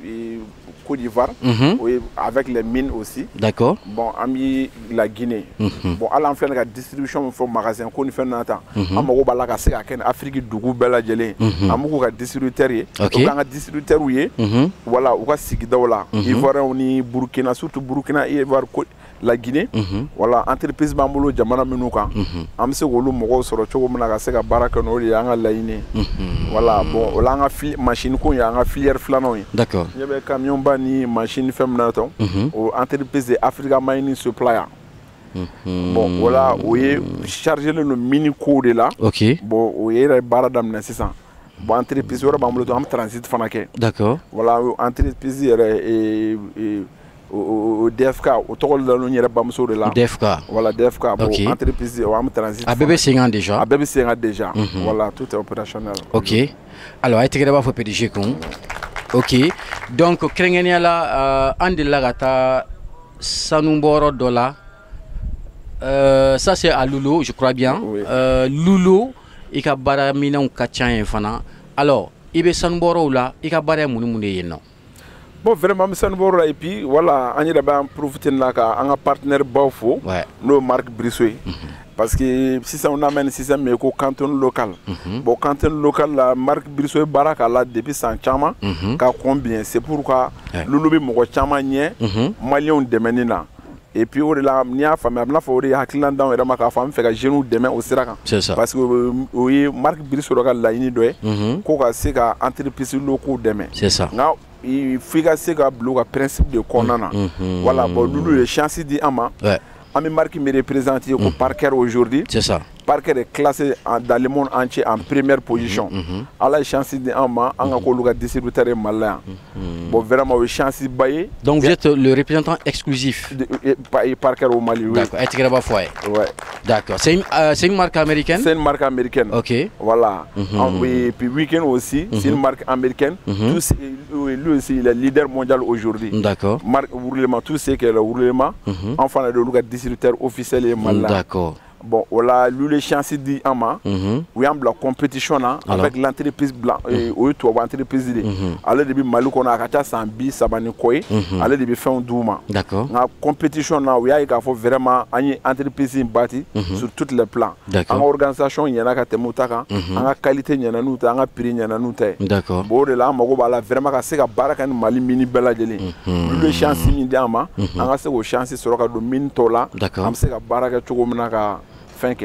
Côte d'Ivoire, o ye avec les mines aussi. Bon, an bi la Guinée. Bon, hali an filɛ ka distribution min fɔ magasin ko ni fɛn ninnu na tan, an mago b'a la ka se ka kɛ ni Afrique dugu bɛɛ lajɛlen. An b'u ka distributeur ye. O k'an ka distributeur ye. Voilà, u ka sigidaw la. Ivoiriens ni Burkina, surtout Burkina, Ivoire, la Guinée. Voilà, entreprise b'an bolo jamana minnu kan. An bɛ se k'olu mɔgɔw sɔrɔ cogo min na ka se ka baara kɛ n'o de ye an ka laɲini ye. Voilà, bon, o la, an ka machine ko ye an ka filière filananw ye. Ɲɛ bɛ camion ba ni machine fɛn min na tɔn, o entreprise de Africa Mining Supplier. Bon, o la, o ye chargé len don mine kow de la. Bon, o ye yɛrɛ baara daminɛ sisan. Bon, entreprise wɛrɛ b'an bolo tun, an bɛ transit fana kɛ. Voilà, entreprise yɛrɛ, o DFK, o tɔgɔ la n yɛrɛ bamuso de la. DFK. Voilà, DFK. Bon, entreprise, o an bɛ transit. A bɛɛ bɛ sen kan déjà. A bɛɛ bɛ sen kan déjà. Voilà, tout est opérationnel. Ok. Alors, a ye tɛgɛrɛ b'a fɔ PDG kun. Ok. Donc, kɛrɛnkɛrɛnnenya la, an delila ka taa sanubɔyɔrɔ dɔ la. Ça c'est à Loulo, je crois bien. Oui. Loulo, i ka baaraminɛnw ka ca yen fana. Alors, i bɛ sanubɔyɔrɔw la, i ka baara ye mun ni mun de ye yen nɔ? Bon, vraiment, an bɛ sanubɔyɔrɔ la, et puis voilà, an yɛrɛ b'an profiter nin na ka an ka partenaire baw fo. N'o ye Marc Brisso ye. Parce que sisan, on amène système min ye ko cantine local. Bon, cantine local la, Marc Brisso ye baara k'a la depuis san caman. Ka kɔn bien, c'est pourquoi Loulo bɛ mɔgɔ caman ɲɛ maliyɛnw dɛmɛni na. Et puis o de la, n'i y'a faamuya, a bɛna fɔ o de ye hakilina d'anw yɛrɛ ma k'a fɔ an bɛ fɛ ka jeunes dɛmɛ o sira kan. C'est ça. Parce que o ye Marc Brisso ka laɲini dɔ ye. Ko ka se ka entreprise locaux dɛmɛ. C'est ça. Nka f'i ka se ka bila u ka principe de kɔnɔna na. Voilà, bon, Loulo ye chance di an ma. An bɛ marque min représenter ko Parker aujourd'hui. C'est ça. Parker est classé dans le monde entier en première position. Ala ye chance di an ma, an ka k'olu ka distributeur ye Mali la yan. Bon, vraiment, o ye chance ba ye. Donc vous êtes le représentant exclusif. De Parker au Mali, oui. D'accord. A ye tɛgɛrɛ b'a fɔ a ye. Ouais. D'accord. C'est une marque américaine? C'est une marque américaine. Ok. Voilà. Et puis Weekend aussi, c'est une marque américaine. Lui aussi, il est leader mondial aujourd'hui. D'accord. Marque roulement, tout ce qui est le roulement. Enfin, le distributeur officiel est malade. D'accord. Bon, voilà, lui, les chances dit en main, oui, en la compétition avec l'entreprise blanc, ou toi, entreprise allez depuis Mali qu'on a raté 100 sabani koy, allez depuis fin douma. D'accord. La compétition là, où il y a vraiment une entreprise bâtie sur tous les plans. D'accord. En organisation, il y en a qui mutaka, en qualité, il y en a nous, en prix, il y en a nous. D'accord. Bon, là, mago bala vraiment ka se ka baraka ni Mali mini bela jeli. Lui les chances mi di ama, en se ko chance soro ka do mine to la. D'accord. Am se ka baraka cogo mina ka fɛn.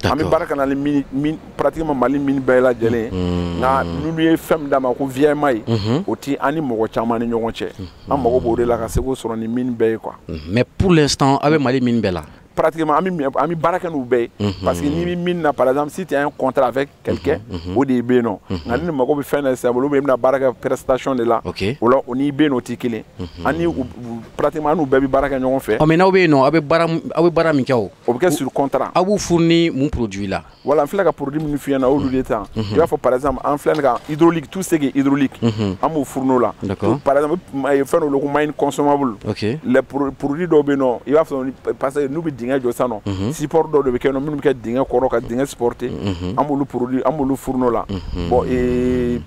An bɛ baara ka na ni mine pratiquement Mali mine bɛɛ lajɛlen nka n'olu ye fɛn min d'a ma ko VMA ye o ti an ni mɔgɔ caman ni ɲɔgɔn cɛ an mago b'o de la ka se k'o sɔrɔ ni mine bɛɛ ye quoi. Mais pour l'instant a bɛ Mali mine bɛɛ la. Pratiquement an bɛ baara kɛ n'u bɛɛ ye parce que n'i bɛ mine na par exemple si tu as un contrat avec quelqu'un o de bɛ yen nɔ nka ni mago bɛ fɛn dɔ sisan olu bɛ bɛna baara kɛ prestation de la o la o n'i bɛ yen nɔ o tɛ kelen an ni pratiquement an n'u bɛɛ bɛ baara kɛ ɲɔgɔn fɛ. Ɔ mais n'aw bɛ yen nɔ aw bɛ baara min kɛ o. O bɛ kɛ sur contrat. Aw b'u fournir mun produit la. Voilà n filɛ ka produit minnu f'i ɲɛna olu de ta i b'a fɔ par exemple an filɛ ka hydraulique tout ce qui est hydraulique an b'o fournir o la. Par exemple fɛn dɔ ko mine consommable. Les produits dɔw bɛ yen nɔ i b'a fɔ parce que n'u bɛ dingɛ jɔ sisan nɔ support dɔw de bɛ kɛ yen nɔ minnu bɛ kɛ dingɛ kɔrɔ ka dingɛ supporter an b'olu produit an b'olu fournir o la. Bon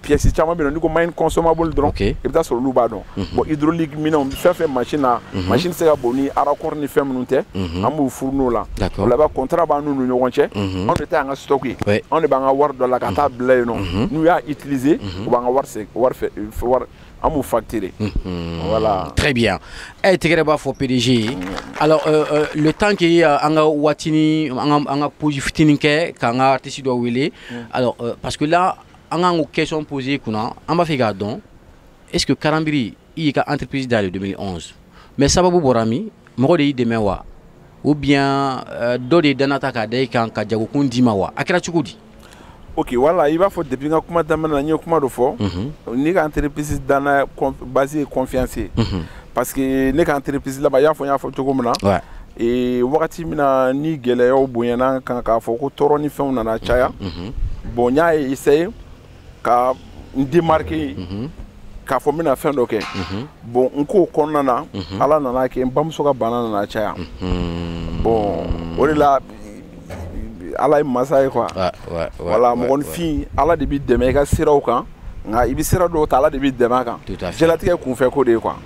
pièces caman bɛ yen nɔ n'i ko mine consommable dɔrɔn i bɛ taa sɔrɔ olu b'a dɔn. Bon hydraulique minɛnw fɛn fɛn machine na machine tɛ se ka bon ni raccord ni fɛn minnu tɛ an b'u fournir o la. O la contrat b'an n'u ni ɲɔgɔn cɛ anw de ta y'an ka stock ye anw de b'an ka wari dɔ la ka taa bila yen nɔ n'u y'a utiliser u b'an ka wari an b'u facturer. Voilà. Très bien. Eh tɛgɛrɛ b'a fɔ PDG. Alors le temps que an ka waatini an ka pause fitinin kɛ k'an ka artiste dɔ wele. Alors parce que là an k'an ko question poser kunna an b'a fɛ k'a dɔn est-ce que Karambiri i y'i ka entreprise dayɛlɛ 2011 mais sababu bɔra min mɔgɔ de y'i dɛmɛ wa ou bien dɔ de ye danaya ta k'a da i kan ka jagokun d'i ma wa a kɛra cogo di? Ok, voilà, i b'a fɔ depuis n ka kuma daminɛ na n ye kuma dɔ fɔ ne ka entreprise danaya base ye confiance ye parce que ne ka entreprise laban i y'a fɔ n y'a fɔ cogo min na wagati min na ni gɛlɛyaw bonyana kan k'a fɔ ko tɔɔrɔ ni fɛnw nana caya bon n y'a essayer ka n démarquer k'a fɔ n bɛna fɛn dɔ kɛ bon n k'o kɔnɔna na Ala nana kɛ n bamuso ka bana nana caya bon o de la Ala ye masa ye quoi. Voilà mɔgɔninfin Ala de b'i dɛmɛ i ka siraw kan nka i bɛ sira dɔw ta Ala de b'i dɛmɛ a kan diɲɛlatigɛ kunfɛ ko de ye quoi.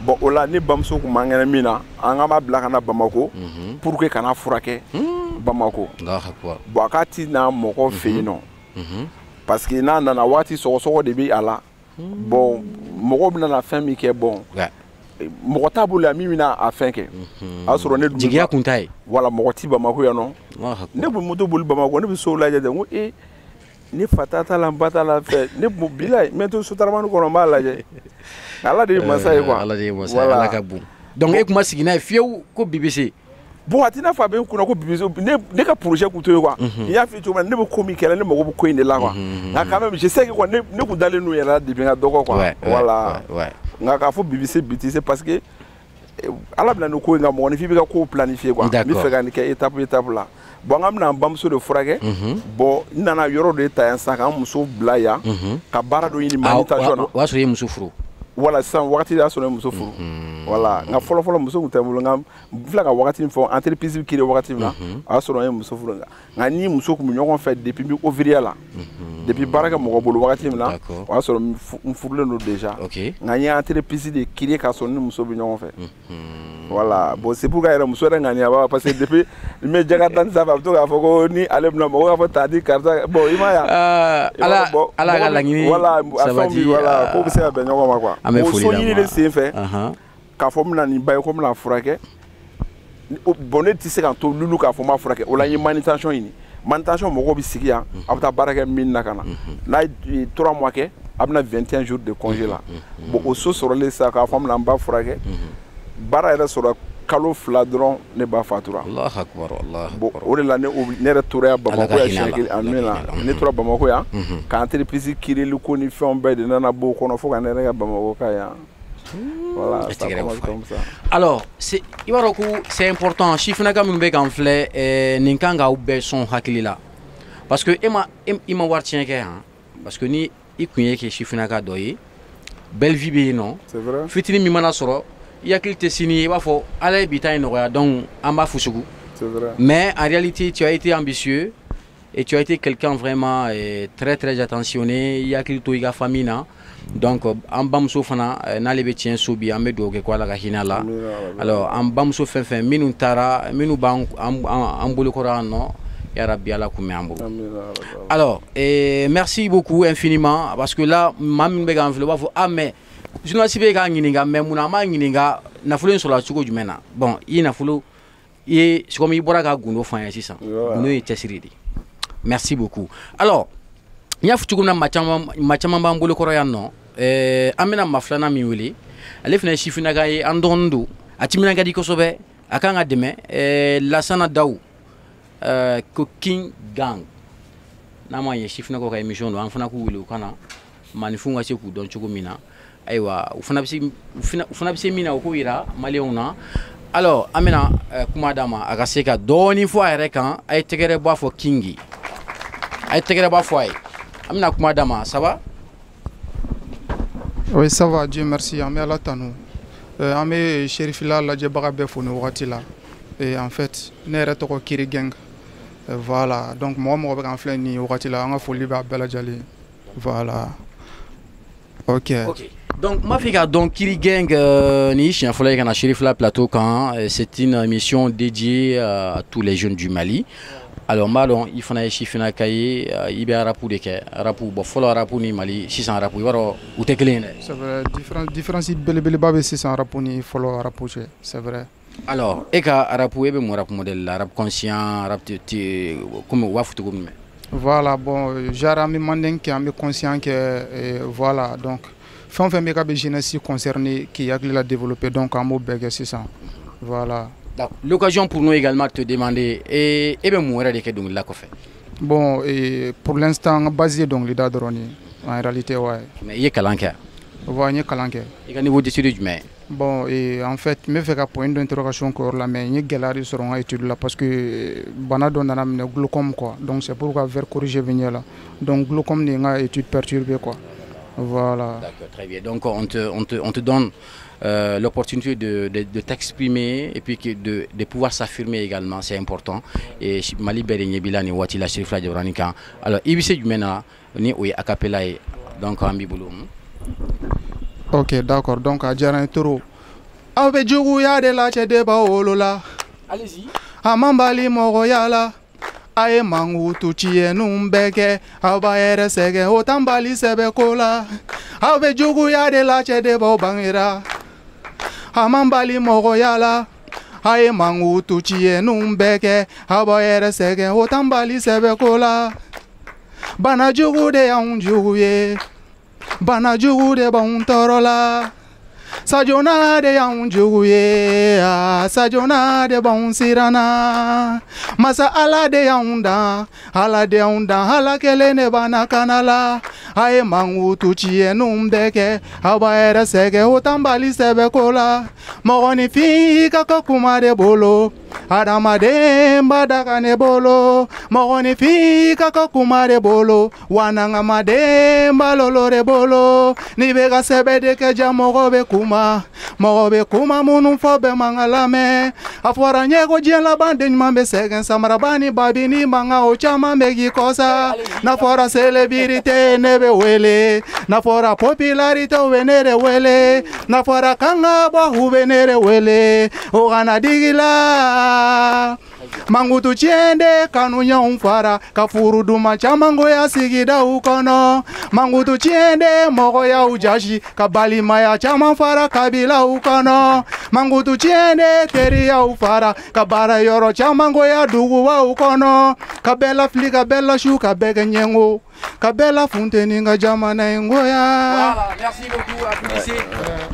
Bon o la ne bamuso kun man kɛnɛ min na an k'an b'a bila ka na Bamako pour que kana furakɛ Bamako. Bon a k'a ti na mɔgɔ fɛ yen nɔ parce que n'a nana waati sɔgɔsɔgɔ de bɛ a la bon mɔgɔw bɛna na fɛn min kɛ bon mɔgɔ t'a bolo yan min bɛna a fɛn kɛ a y'a sɔrɔ ne dun jigiya kun t'a ye. Voilà mɔgɔ ti Bamako yan nɔ ne bɛ moto boli Bamako ne bɛ sow lajɛ dɛ n ko ee ne fa ta t'a la n ba t'a la fɛ ne bilayi n bɛ to sotaramani kɔnɔ n b'a lajɛ Ala de ye masa ye quoi. Ala de ye masa ye Ala ka bon donc e kun ma sigi n'a ye fiyewu ko bi bɛ se. Bon a t'i n'a fɔ a bɛ n kunna ko bi bɛ se ne ka projet kun t'o ye quoi n y'a f'i ye cogo min na ne bɛ ko min kɛ ne mago bɛ ko in de la quoi nka quand même je sais que quoi ne kun dalen n'u yɛrɛ la depuis n ka dɔgɔ quoi voilà nka k'a fɔ bi bɛ se bi tɛ se parce que Ala bɛna ni ko in ka mɔgɔninfin bɛ ka kow planifier quoi n bɛ fɛ ka nin kɛ étape étape la bon an ka bɛna n bamuso de furakɛ bon n nana yɔrɔ de ta yan sisan k'an muso bila yan ka baara dɔ ɲini manutention na. O y'a sɔrɔ i ye muso furu. Voilà sisan wagati de y'a sɔrɔ n ye muso furu voilà nka fɔlɔ fɔlɔ muso tun tɛ n bolo nka n filɛ ka wagati min fɔ entreprise bɛ créer wagati min na o y'a sɔrɔ n ye muso furu nka ni muso tun bɛ ɲɔgɔn fɛ depuis n bɛ ouvrier la depuis baara kɛ mɔgɔ bolo wagati min na o y'a sɔrɔ n furulen don déjà nka n ye entreprise de créer k'a sɔrɔ n ni muso bɛ ɲɔgɔn fɛ voilà bon c'est pourquoi yɛrɛ muso yɛrɛ ŋaniya b'a parce que depuis n bɛ jaka tan sanfɛ a bɛ to k'a fɔ ko ni ale bɛna mɔgɔw b'a fɔ taa di karisa bon i m'a ye Ala ka laɲini voilà a fɛnw bi voilà k'o bɛ se ka bɛn ɲɔgɔn ma quoi. An bɛ foli so ɲini de sen fɛ k'a fɔ n bɛna nin ba ye ko n bɛna furakɛ bon ne tɛ se ka to lulu k'a fɔ n b'a furakɛ o la n ye manutention ɲini manutention mɔgɔw bɛ sigi yan a bɛ taa baara kɛ min na ka na n'a ye 3 mois kɛ a bɛna 21 jours de congé la bon o so sɔrɔlen sisan k'a fɔ n bɛna n ba furakɛ baara yɛrɛ sɔrɔ kalo 2 dɔrɔn ne ba fatura. Allahu akbar Allahu akbar. Bon o de la ne yɛrɛ tora yan Bamako yan siɲɛ kelen amina ne tora Bamako yan ka entreprise créer ko ni fɛnw bɛɛ de nana b'o kɔnɔ fo ka ne yɛrɛ ka Bamako ka yan. Voilà, ça commence comme ça. Alors, c'est i b'a dɔn ko c'est important, sifinnaka minnu bɛ k'an filɛ, nin kan k'aw bɛɛ sɔn hakili la, parce que e ma i ma wari tiɲɛ kɛ han, parce que ni i kun ye kɛ sifinnaka dɔ ye, belle vie bɛ yen nɔ. C'est vrai. Fitinin min mana sɔrɔ, i hakili tɛ sini, i b'a fɔ Ala ye bi ta in nɔgɔya, donc an b'a fusugu. C'est vrai. Mais en réalité, tu as été ambitieux et tu as été quelqu'un vraiment très très attentionné. I hakili to i ka famille na. Donc an bamuso fana, n'ale bɛ tiɲɛ so bi, an bɛ dugawu kɛ ko Ala ka hinɛ a la. Alors an bamuso fɛn fɛn minnu taara, minnu b'an an bolokɔrɔ yan nɔ, yarabi Ala kun bɛ an bolo. Alors merci beaucoup infiniment, parce que là maa min bɛ k'an filɛ, u b'a fɔ ah mais journaliste bɛ k'a ɲininka, mais munna an b'a ɲininka nafolo in sɔrɔla cogo jumɛn na? Bon, i ye nafolo i ye, c'est comme i bɔra ka gundo fɔ an ye sisan, gundo ye cɛsiri de. Merci beaucoup. Alors n y'a fɔ cogo min na, maa caman b'an bolokɔrɔ yan nɔ. An bɛna maa filanan min wele, ale fana ye sifinnaka ye, an dɔgɔnin don, a timinan ka di kosɛbɛ, a kan ka dɛmɛ, Lasana Dawu, ko King Gang. N'a ma ɲɛ sifinnakaw ka émission don, an fana k'u wele u ka na maaninfinw ka se k'u dɔn cogo min na. Ayiwa, u fana bɛ se min na, u k'o yira maliyɛnw na. Alors an bɛna kuma d'a ma, a ka se ka dɔɔnin fɔ a yɛrɛ kan. A ye tɛgɛrɛ bɔ a fɔ King, a ye tɛgɛrɛ bɔ a fɔ a ye. An bɛna kuma d'a ma. Ça va? Oui, ça va, Dieu merci. An bɛ Ala tanu. An bɛ Cherifila lajɛbaga bɛɛ fo nin wagati la. Et en fait, ne yɛrɛ tɔgɔ Kiri Gang. Voilà, donc mɔgɔ mɔgɔ bɛ k'an filɛ nin wagati la, an ka foli b'a bɛɛ lajɛlen. Voilà. Ok. Ok. Donc, ma fille, donc Kiri Gang, ni siɲɛ fɔlɔ ye ka na Cherifila plateau kan, c'est une émission dédiée à tous les jeunes du Mali. Alors n b'a dɔn i fana ye sifinnaka ye, i bɛ rap de kɛ, rap bon, fɔlɔ rap ni Mali sisan rap, i b'a dɔn u tɛ kelen ye dɛ. C'est vrai, différence belebeleba bɛ sisan rap ni fɔlɔ rap cɛ, c'est vrai. Alors e ka rap, e bɛ mun rap modèle la? Rap conscient, rap komi u b'a fɔ cogo min? Voilà, bon, genre an bɛ manden kɛ, an bɛ conscient kɛ, voilà, donc fɛn o fɛn bɛ k'a bɛ jeunesse concerné k'i hakili la développer, donc an b'o bɛɛ kɛ sisan, voilà. L'occasion pour nous également de te demander, et bɛ mun wɛrɛ de kɛ dɔnkilida kɔfɛ? Bon, et pour l'instant n ka base ye dɔnkilida dɔrɔn ye, en réalité, ouais. Mais i ye kalan kɛ? Ouais, n ye kalan kɛ. I ka niveau d'étude jumɛn? Bon, et en fait n bɛ fɛ ka point d'interrogation k'o yɔrɔ la, mais n ye gɛlɛya de sɔrɔ n ka étude la, parce que bana dɔ nana minɛ, glaucome quoi, donc c'est pourquoi verre corrigé bɛ ɲɛ la, donc glaucome de ye n ka étude perturbée quoi. Voilà. D'accord, très bien. Donc on te donne l'opportunité de t'exprimer et puis de pouvoir s'affirmer également, c'est important. Et Mali bɛɛ de ɲɛ b'i la nin waati la Cherifila Jabaranin kan. Alors i bɛ se jumɛn na ni o ye acapella ye? Donc an b'i bolo. Ok, d'accord. Donc a diyara n ye trop. Aw bɛ juguya de la, cɛ de b'aw wolo la. Allez-y. A man bali mɔgɔya la. A ye mankutu tiɲɛniw bɛɛ kɛ, aw b'a yɛrɛ sɛgɛn, o t'an bali sɛbɛ ko la. Aw bɛ juguya de la, cɛ de b'aw bangera. A man bali mɔgɔya la. A ye mankutu tiɲɛniw bɛɛ kɛ, aw b'a yɛrɛ sɛgɛn, o t'an bali sɛbɛ ko la. Bana jugu de y'anw jugu ye, bana jugu de b'anw tɔɔrɔ la. Sajona de y'anw jugu ye, sajona de b'anw siranna. Masa Ala de y'anw dan, Ala de y'anw dan, Ala kelen de b'an lakana la. A ye mankutu tiɲɛniw bɛɛ kɛ, aw b'a yɛrɛ sɛgɛn, o t'an bali sɛbɛ ko la. Mɔgɔninfin i ka kɛ kuma de bolo, adamaden b'a daga ne bolo. Mɔgɔninfin i ka kɛ kuma de bolo, wanangamaden b'a lolo de bolo. N'i bɛ ka sɛbɛ de kɛ, ja mɔgɔ bɛ kuma, mɔgɔ bɛ kuma minnu fɔ, bɛɛ man ka lamɛn. A fɔra n ye ko diɲɛ laban den ɲuman bɛ sɛgɛn, samaraba ni babi ni mankan, o caman bɛ k'i kɔ sa. N'a fɔra célébrité, ne bɛ wele. N'a fɔra popularité, u bɛ ne de wele. N'a fɔra k'an ka bɔ, u bɛ ne de wele. O kana digi la. Mankutu tiɲɛ de kanu ɲɔgɔn fara ka furu duman caman goya sigidaw kɔnɔ. Mankutu tiɲɛ de mɔgɔyaw jasi ka balimaya caman fara kabilaw kɔnɔ. Mankutu tiɲɛ de teriyaw fara ka baara yɔrɔ caman goya dugubaw kɔnɔ, ka bɛɛ lafili, ka bɛɛ lasu, ka bɛɛ kɛ ɲɛngo, ka bɛɛ la funteni ka jamana in goya. Voilà, merci beaucoup, applaudissez.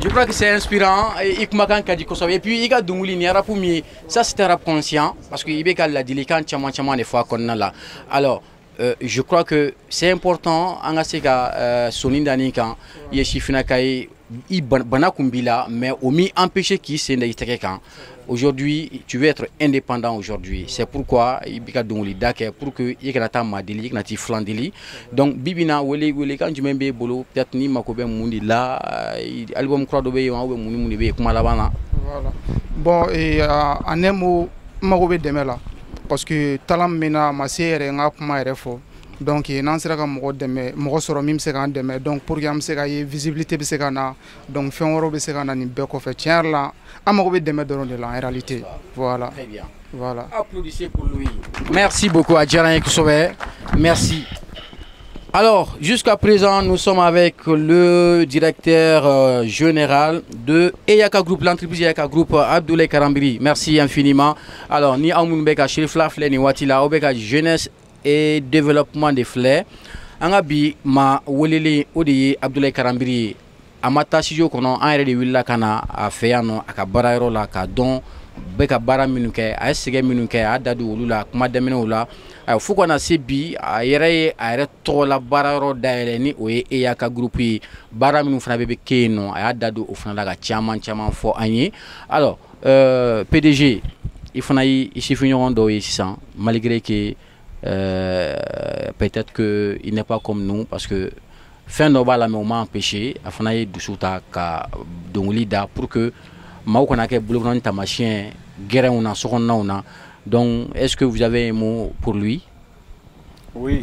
Je crois que c'est inspirant et i kumakan ka di kosɛbɛ. Et puis i ka dɔnkili ni rap min ye, ça c'est un rap conscient, parce que i bɛ ka ladilikan caman caman de fɔ a kɔnɔna la. Alors Je crois que c'est important an ka se ka sɔnni da nin kan. I ye sifinnaka ye, i bana kun b'i la, mais o m'i empêché k'i sen da i tɛgɛ kan. Aujourd'hui, tu veux être indépendant aujourd'hui, c'est pourquoi i bɛ ka dɔnkilida kɛ pour que i kana taa maa deli, i kana t'i filan deli. Donc bi bi in na, wele welekan jumɛn b'e bolo? Peut-être n'i mako bɛ mun de la, album kura dɔ bɛ yen, ou bɛ mun ni mun de bɛ yen, kuma laban na? Voilà, bon, et en un mot, n mago bɛ dɛmɛ la parce que talent min bɛ n na, a ma se yɛrɛ n ka kuma yɛrɛ fɔ. Donc n'an sera ka mɔgɔ dɛmɛ, mɔgɔ sɔrɔ min bɛ se k'an dɛmɛ, donc pour que an bɛ se ka ye, visibilité bɛ se ka na, donc fɛn wɛrɛw bɛ se ka na nin bɛɛ kɔfɛ. Tiɲɛ yɛrɛ la, an mago bɛ dɛmɛ dɔrɔn de la en réalité. Voilà. Très bien. Voilà. Applaudissez pour lui. Merci beaucoup, a diyara n ye kosɛbɛ. Merci. Alors, jusqu'à présent, nous sommes avec le directeur général de Eyaka Group, l'entreprise Eyaka Group, Abdoulaye Karambiri. Merci infiniment. Alors, ni aw minnu bɛ ka Cherifla filɛ nin waati la, aw bɛ ka jeunesse et développement de filɛ. An ka bi ma welelen, o de ye Abdoulaye Karambiri ye. A ma taa studio kɔnɔ, an yɛrɛ de wulila ka na a fɛ yan nɔ, a ka baarayɔrɔ la, k'a dɔn bɛ ka baara minnu kɛ, a ye sɛgɛn minnu kɛ, a y'a da don olu la kuma daminɛw la. Ayiwa, fo ka na se bi, a yɛrɛ ye a yɛrɛ tɔgɔla baarayɔrɔ dayɛlɛ, ni o ye Eyaka Group ye. Baara minnu fana bɛ kɛ yen nɔ, a y'a da don o fana la ka caman caman fɔ an ye. Alors, PDG, i fana y'i sifinɲɔgɔn dɔw ye sisan, malgré que peut-être que il n'est pas comme nous, parce que fɛn dɔ b'a la, mais o m'a empêché a fana ye dusu ta ka dɔnkili da pour que maaw kana kɛ bolokɔnɔni taamasiyɛn gɛrɛnw na, sokɔnɔnaw na. Donc, est-ce que vous avez un mot pour lui? Oui.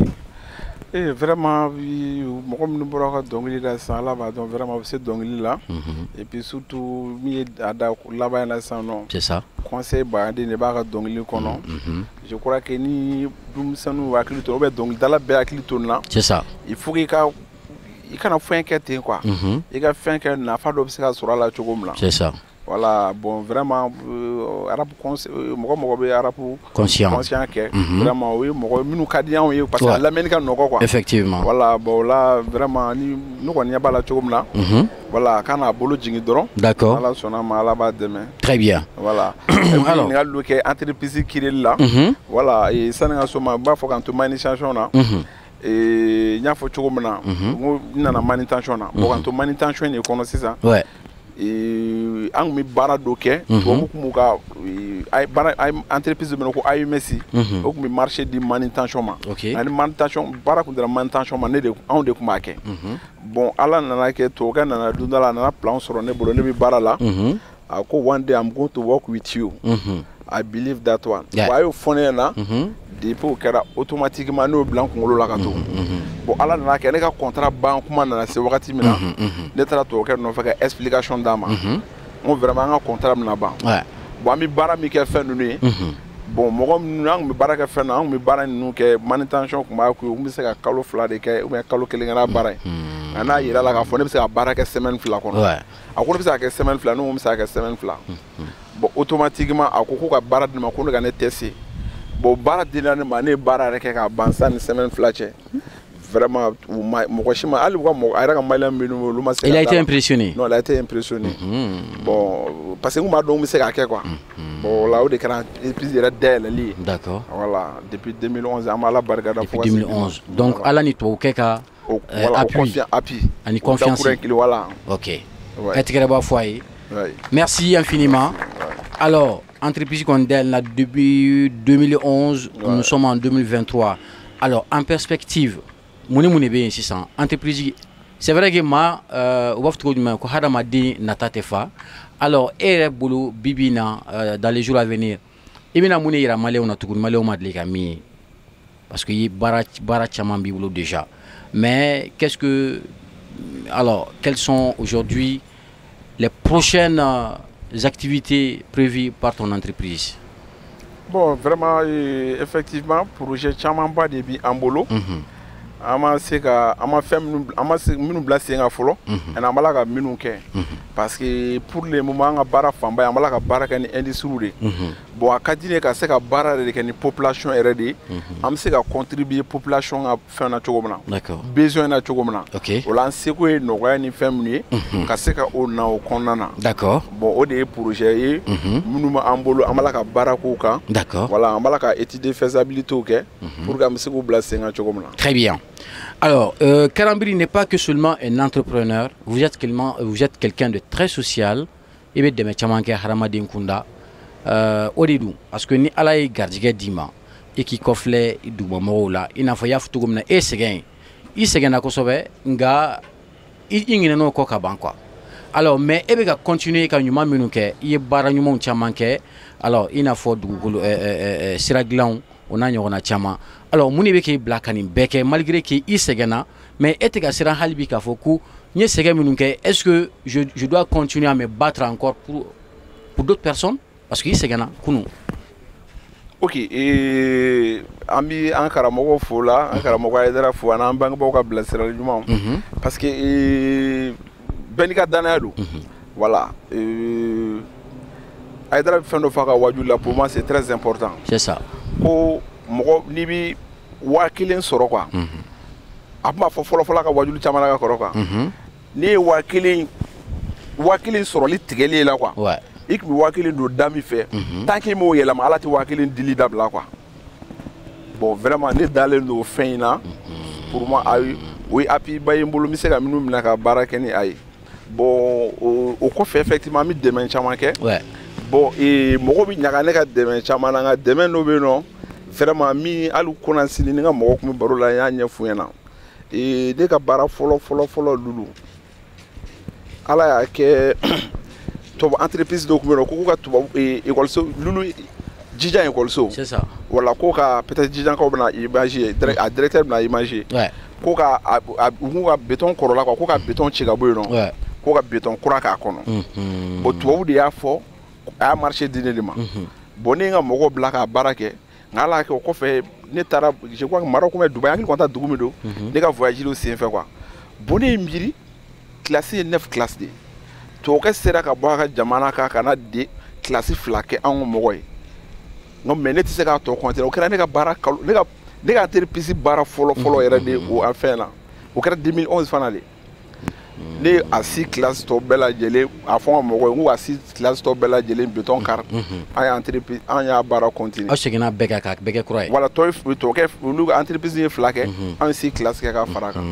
Et vraiment, mɔgɔ minnu bɔra ka dɔnkili da sisan, Ala b'a dɔn, vraiment u bɛ se dɔnkili la. Et puis surtout, min ye a da laban in na sisan nɔ. C'est ça. Conseil baden de b'a ka dɔnkili kɔnɔ. Je crois que ni denmisɛnninw hakili to, ou bien dɔnkilidala bɛɛ hakili to nin na. C'est ça. Il faut k'i ka i kana fɛn kɛ ten quoi. I ka fɛn kɛ, nafa dɔ bɛ se ka sɔrɔ a la cogo min na. C'est ça. Voilà, bon, vraiment, rap, mɔgɔ mɔgɔ bɛ rap conscient, conscient kɛ, vraiment o ye mɔgɔ minnu ka di anw ye parce que a lamɛnni ka nɔgɔ quoi. Effectivement. Voilà, bon là, vraiment, ni ne kɔni ɲɛ b'a la cogo min na. Voilà, a kana bolo jigin dɔrɔn. D'accord. Ala sɔnna ma, Ala b'a dɛmɛ. Très bien. Voilà. Alors, ɲininkali dɔ kɛ entreprise créer la. Voilà, et sani ka so ma, n b'a fɔ k'an to manutention na. Et n y'a fɔ cogo min na, n ko n nana manutention na. Bon, k'an to manutention de kɔnɔ sisan. An kun bɛ baara dɔ kɛ, tubabu kun b'u ka baara entreprise dɔ bɛ yen ko AMS, o kun bɛ marché di manutention ma. Ani manutention baara kun dira manutention ma, ne de anw de kun b'a kɛ. Bon, Ala nana kɛ, tubabukɛ nana don dɔ la, a nana plan sɔrɔ ne bolo, ne bɛ baara la. A ko: "One day I'm going to work with you. I believe that one." Bon, a y'o fɔ ne ɲɛna. Depuis o kɛra, automatiquement ne y'o bila n kunkolo la ka to. Bon, Ala nana kɛ, ne ka contrat ban kuma nana se wagati min na, ne taara tubabukɛ nɔfɛ ka explication d'a ma. N ko vraiment, an ka contrat bɛna ban. Bon, an bɛ baara min kɛ fɛn ninnu ye. Bon, mɔgɔ minnu an tun bɛ baara kɛ fɛn na, an tun bɛ baara ninnu kɛ, manutention tun b'a kun, u tun bɛ se ka kalo 2 de kɛ ou bien kalo 1 kɛ n'a baara ye. Nka n'a yira la k'a fɔ ne bɛ se ka baara kɛ semaine 2 kɔnɔ. A ko ne bɛ se ka kɛ semaine 2, ne ko n bɛ se ka kɛ semaine 2. Bon, automatiquement a ko ko ka baara di ne ma, ko ne ka ne tester. Bon, baara dira ne ma, ne ye baara yɛrɛ kɛ k'a ban sanni semaine 2 cɛ. Vraiment, mɔgɔ si ma, hali u ka mɔgɔ, a yɛrɛ ka malien minnu bɛ, olu ma se. Il a été impressionné. Non, il a été impressionné. Bon, parce que n kun b'a dɔn n bɛ se k'a kɛ quoi. Bon, là, o de kɛra entreprise yɛrɛ dayɛlɛli ye. D'accord. Voilà, depuis 2011, an bɛ Ala barika da. Depuis 2011. Donc Ala ni tubabukɛ ka voilà, appui. Appui. Ani confiance. Voilà. Ok. Ɛ tigɛrɛ b'a fɔ a ye. Merci infiniment. Alors, entreprise qu'on là depuis 2011, nous sommes en 2023. Alors, en perspective, mun ni mun de bɛ yen sisan entreprise? C'est vrai que ma u b'a fɔ cogo jumɛn ko hadamaden nata tɛ fa. Alors, e yɛrɛ bolo, bi bi in na, dans les jours à venir, i bɛna mun de yira maliyɛnw na tuguni, maliyɛnw ma deli ka min ye? Parce que i ye baara baara caman b'i bolo déjà, mais qu'est-ce que alors, quelles sont aujourd'hui les prochaines activités prévues par ton entreprise? Bon, vraiment, effectivement, projet camanba de bi an bolo. An ma se ka an ma fɛn minnu, an ma se minnu bila sen kan fɔlɔ, ani an b'a la ka minnu kɛ, parce que pour le moment, an ka baara fanba ye, an b'a la ka baara kɛ ni industrie de ye. Bon, a ka di ne ye ka se ka baara yɛrɛ de kɛ ni population yɛrɛ de ye, an bɛ se ka contribuer population ka fɛn na cogo min na, besoin na cogo min na. O la, an seko ye nɔgɔya ni fɛn minnu ye, ka se ka o na o kɔnɔna na. Bon, o de ye projet ye minnu b'an bolo, an b'a la ka baara k'o kan. Voilà, an b'a la ka étude de faisabilité kɛ pour que an bɛ se k'u bila sen kan cogo min na. Très bien. Alors, Karambiri n'est pas que seulement un entrepreneur, vous êtes quelqu'un de très social. I bɛ dɛmɛ caman kɛ hadamaden kunda. O de don, parce que ni Ala ye garijɛgɛ d'i ma, i k'i kɔfilɛ dugumamɔgɔw la, i n'a fɔ i y'a fɔ cogo min na, e sɛgɛn, i sɛgɛnna kosɛbɛ, nka i ɲinɛn'o kɔ ka ban quoi. Alors, mais e bɛ ka continuer ka ɲuman minnu kɛ, i ye baara ɲumanw caman kɛ. Alors, i n'a fɔ dugukolo sira dilanw, o n'a ɲɔgɔnna caman. Alors, mun de bɛ k'e bila ka nin bɛɛ kɛ, malgré que i sɛgɛnna, mais e tɛ ka siran hali bi k'a fɔ ko n ye sɛgɛn minnu kɛ, est-ce que je dois continuer à me battre encore pour d'autres personnes, parce que i sɛgɛnna kunun? Ok, an bi an karamɔgɔw fo la, an karamɔgɔ Ayidara fo, ani an bangebaaw ka bilasirali ɲumanw, parce que bɛɛ n'i ka danaya don. Voilà, Ayidara bɛ fɛn dɔ fɔ a ka wajuli la, pour moi c'est très important. C'est ça. Ko mɔgɔ n'i bi 1000 sɔrɔ quoi, a tun b'a fɔ fɔlɔ fɔlɔ a ka wajuli caman na ka kɔrɔ quoi, n'i ye 1000 sɔrɔli tigɛli ye la quoi, i tun bɛ 1000 don da min fɛ, tant que i m'o yɛlɛma, Ala tɛ 1000 dili dabila quoi. Bon, vraiment, ne dalen don o fɛn in na. Pour moi, ayi, o ye appui ba ye n bolo, n bɛ se ka minnu minɛ ka baara kɛ ni a ye. Bon, o kɔfɛ, effectivement, an bɛ dɛmɛ caman kɛ. Bon, mɔgɔw bɛ ɲaga ne ka dɛmɛ caman na, nka dɛmɛ dɔ bɛ yen nɔ, vraiment, min hali kɔnɔ sini, ni n ka mɔgɔw tun bɛ baro la, n y'a ɲɛf'u ɲɛna. Ne ka baara fɔlɔ fɔlɔ fɔlɔ, Lulu, Ala y'a kɛ, tubabu entreprise dɔw tun bɛ yen nɔ, ko ka tubabu ekɔliso, Lulu, Jijan ekɔliso. C'est ça. Wala ko ka peut-être Jijankaw bɛna image ye, a directeur bɛna image ye. Ko ka a u k'u ka béton kɔrɔla quoi, ko ka béton ci ka bɔ yen nɔ, ko ka béton kura k'a kɔnɔ. Bon, tubabu de y'a fɔ, a y'a marché di ne de ma. Bon, ne ye n ka mɔgɔw bila k'a baara kɛ, nka Ala y'a kɛ, o kɔfɛ, ne taara, je crois que Maroc ou bien Dubaï, hakili kɔni t'a dugu min don, ne ka voyage o sen fɛ quoi. Bon, ne ye miiri, classe ye neuf classe de ye, tubabukɛ sera ka bɔ a ka jamana kan ka na de classe fila kɛ anw ka mɔgɔ ye, nka mais ne tɛ se k'a tɔ continuer. O kɛra ne ka baara kalo, ne ka entreprise baara fɔlɔ fɔlɔ yɛrɛ de o fɛn na, o kɛra 2011 fana de. Ne ye a six classe tɔ bɛɛ lajɛlen, a fɔ n ka mɔgɔw ye, n ko ka six classe tɔ bɛɛ lajɛlen béton kari, an ye entreprise, an y'a baara continuer. Aw seginna bɛɛ kan k'a bɛɛ kɛ kura ye. Voilà, tɔ ye tɔ kɛ, olu ka entreprise ye fila kɛ, an ye six classe kɛ ka fara a kan.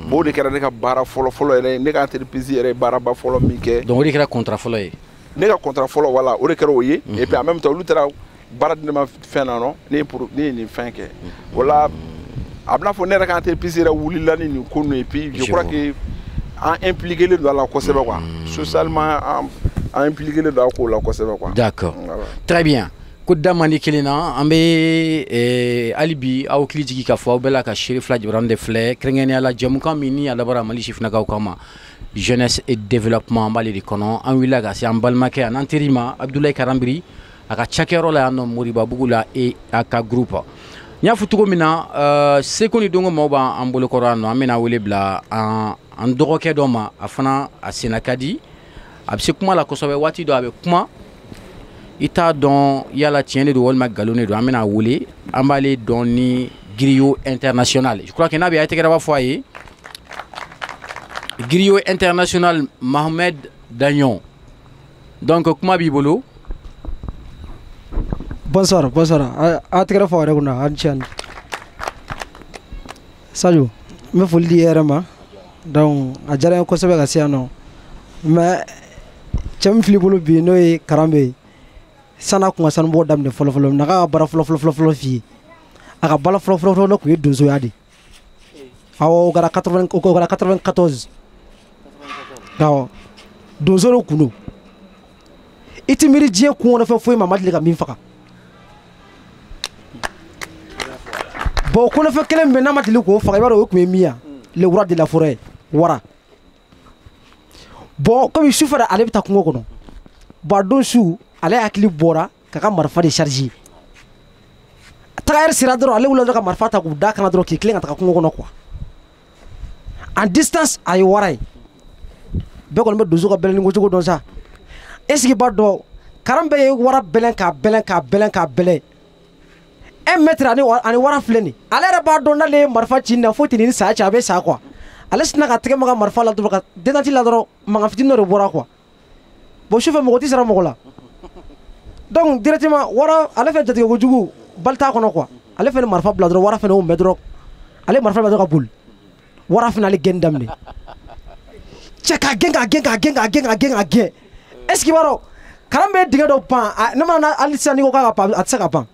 Bon, o de kɛra ne ka baara fɔlɔ fɔlɔ yɛrɛ ye, ne ka entreprise yɛrɛ ye baaraba fɔlɔ min kɛ. Donc o de kɛra contrat fɔlɔ ye. Ne ka contrat fɔlɔ, voilà, o de kɛra o ye. Et puis en même temps, olu taara baara di ne ma fɛn na nɔ, ne ye pour ne ye nin fɛn kɛ. O la, a bɛna fɔ ne yɛrɛ ka entreprise yɛrɛ wulila ni nin ko ninnu ye. Et puis je crois que an impliqué len don a la kosɛbɛ quoi, socialement, an impliqué len don a ko la kosɛbɛ quoi. D'accord. Voilà. Très bien. Ko da man di kelen na, an bɛ hali bi aw hakili jigin k'a fɔ aw bɛɛ la ka Seere fila Jabarani de filɛ, kɛrɛnkɛrɛnnenya la jɛmukan min ni a dabɔra Mali sifinnakaw kama, jeunesse et développement, an b'ale de kɔnɔ. An wulila ka se an balimakɛ an'an teri ma, Abdoulaye Karambiri, a ka cakɛyɔrɔ la yan nɔ, Moribabugu la, e a ka groupe. N y'a fɔ cogo min na, seko ni donko maaw b'an bolokɔrɔ yan nɔ. An bɛna wele bila an dɔgɔkɛ dɔ ma, a fana a senna ka di, a bɛ se kuma la kosɛbɛ. Waati dɔ a bɛ kuma, i t'a dɔn yala tiɲɛ de don walima nkalon de don. An bɛna wele, an b'ale dɔn ni Griot International. Je crois que n'a bɛ, a ye tɛgɛrɛ b'a fɔ a ye. Griot International, Mohamed Dagnon, donc kuma b'i bolo. Bonsoir, bonsoir. A tɛgɛrɛ fɔ a yɛrɛ kunna, a ni ce, a ni Sadio. N bɛ foli di e yɛrɛ ma. Donc a diyara n ye kosɛbɛ ka se yan nɔ. Mais cɛ min filɛ i bolo bi, n'o ye Karanbe ye, san'a kun ka sanubɔ daminɛ fɔlɔ fɔlɔ, na ka baara fɔlɔ fɔlɔ fɔlɔ fɔlɔ f'i ye, a ka baara fɔlɔ fɔlɔ fɔlɔ tun ye donsoya de. Awɔ, o kɛra 80, o kɛra 94. Awɔ, donso de kun don. I ti miiri diɲɛ kun kɔnɔ fɛn foyi ma, a ma deli ka min faga. Bon, o kɔnɔfɛn kelen min bɛ n'a ma deli k'o faga, i b'a dɔn o tun ye min ye, le roi de la forêt, wara. Bon, komi sufɛ ale bɛ taa kungo kɔnɔ, bon, a don su, ale hakili bɔra k'a ka marifa de charger. Taga yɛrɛ sera dɔrɔn, ale wulila dɔrɔn ka marifa ta k'u da kana dɔrɔn, k'i tilen ka taga kungo kɔnɔ quoi. En distance a ye wara ye. Bɛɛ kɔni bɛ donso ka bɛlɛnni ko cogo dɔn sa. Est ce que i b'a dɔn Karambe ye wara bɛlɛn k'a bɛlɛn k'a bɛlɛn k'a bɛlɛn 1 mètre ani wara filɛ nin ale yɛrɛ b'a dɔn n'ale ye marifa ci nin na foyi tɛ nin ni saya cɛ a bɛ sa quoi. Ale sinna ka tɛgɛ maga marifa la dɔrɔn ka détente la dɔrɔn mankan fitinin dɔ de bɔra quoi. Bon sufɛ mɔgɔ tɛ siran mɔgɔ la. Donc directement wara ale fɛ jatigɛ kojugu bali t'a kɔnɔ quoi. Ale fɛnɛ marifa bila dɔrɔn wara fɛnɛ y'o mɛn dɔrɔn ale marifa bila dɔrɔn ka boli. Wara fɛnɛ ale gɛnni daminɛ. Cɛ k'a gɛn k'a gɛn k'a gɛn k'a gɛn k'a gɛn k'a gɛn. Est ce que i b'a dɔn Karambe ye dingɛ dɔ pan ne mana hali sisan n'i ko k'a ka pan a tɛ se ka pan.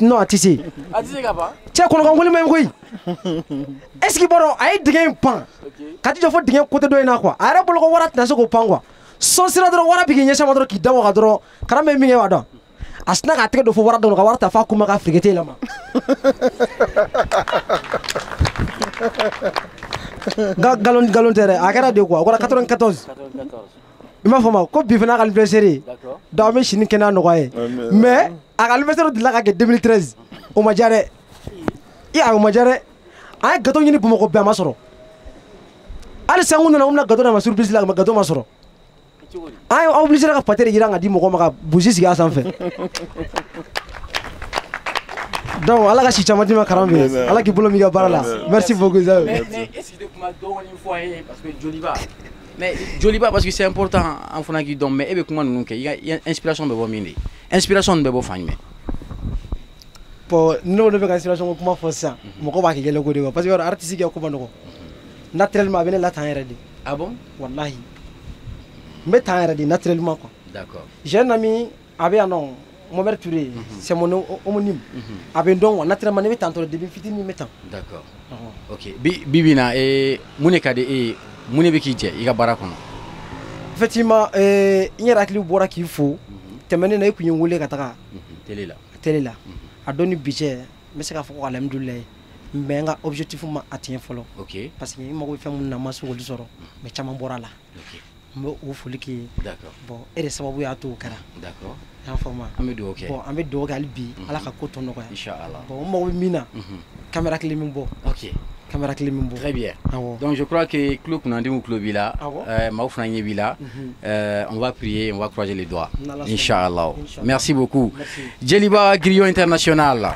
Non a tɛ se. A tɛ se ka pan. Cɛ kɔnɔkan wuli ma ɲi koyi. Est ce que i b'a dɔn a ye dingɛ in pan ka t'i jɔ fo dingɛ côté dɔ in na quoi. A yɛrɛ bolo ko wara tɛna se k'o pan quoi. Sɔn sira dɔrɔn wara bɛ k'i ɲɛsin a ma dɔrɔn k'i da waga dɔrɔn Karambe ye min kɛ b'a dɔn. A sinna k'a tɛgɛ don fo wara dɔ ka wara ta f'a kun ma ka firikete yɛlɛma. Nkalon tɛ dɛ a kɛra de quoi o kɛra 94. I m'a fɔ ma ko bi fana a ka anniversaire ye. Donc an bɛ sini kɛnɛya nɔgɔya ye. Mais a ka anniversaire delila ka kɛ 2013 o ma diya dɛ. I o ma diya dɛ. An ye gâteau ɲini Bamakɔ bɛɛ a ma sɔrɔ. Hali sisan n nana ko n bɛna gâteau d'a ma surprise la gâteau ma sɔrɔ. An ye obligé ka pâté de jiran ka di mɔgɔ ma ka busi sigi a sanfɛ. Donc ala ka si caman d'i ma Karambe. Ala k'i bolo m'i ka baara la. Merci beaucoup Zayo. Mais est-ce que kuma dɔɔnin fɔ an ye parce que Joliba. Mais Joliba parce que c'est important an fana k'i dɔn mais e bɛ kuma ninnu kɛ i ka inspiration bɛ bɔ min de inspiration bɛ bɔ fan jumɛn? Bon n'o ne bɛ ka inspiration ko kuma fɔ sisan mɔgɔ b'a kɛ yɛlɛko de quoi parce que artiste kɛ ko ma nɔgɔn. Naturellement a bɛ ne la tan yɛrɛ de. Ah bon? Wallahi. N bɛ tan yɛrɛ de naturellement quoi. D'accord. J'ai un ami a bɛ yan nɔ Mohamed Touré, c'est mon homonyme. A bɛ n dɔn quoi naturellement ne bɛ tan tɔ depuis fitinin n bɛ tan. D'accord. OK bi bi in na mun de ka di e ye? Mun de bɛ k'i jɛ i ka baara kɔnɔ? Effectivement n yɛrɛ hakili bɔra k'i fo tɛmɛnen na i kun ye n wele ka taga télé la. Télé la. A don ni bi cɛ n bɛ se k'a fɔ ko alhamdulilayi mais n ka objectif ma atteint fɔlɔ. OK. Parce que n mago bɛ fɛn minnu na n ma se k'olu sɔrɔ mais caman bɔra a la. OK. N bɛ o foli k'i ye. D'accord. Bon e de sababu y'a to o kɛra. D'accord. I y'a faamu. An bɛ dugawu kɛ. Bon an bɛ dugawu kɛ hali bi Ala ka ko tɔ nɔgɔya. Inchallah. Bon n mago bɛ min na. Caméra kelen min bɔ. OK. Caméra kelen min bɔ. Très bien. Donc je crois que tulo kunnadiw tulo b'i la. Maaw fana ɲɛ b'i la. On va prier, on va croiser les doigts. Inchallah. Merci beaucoup. Joliba Griot International.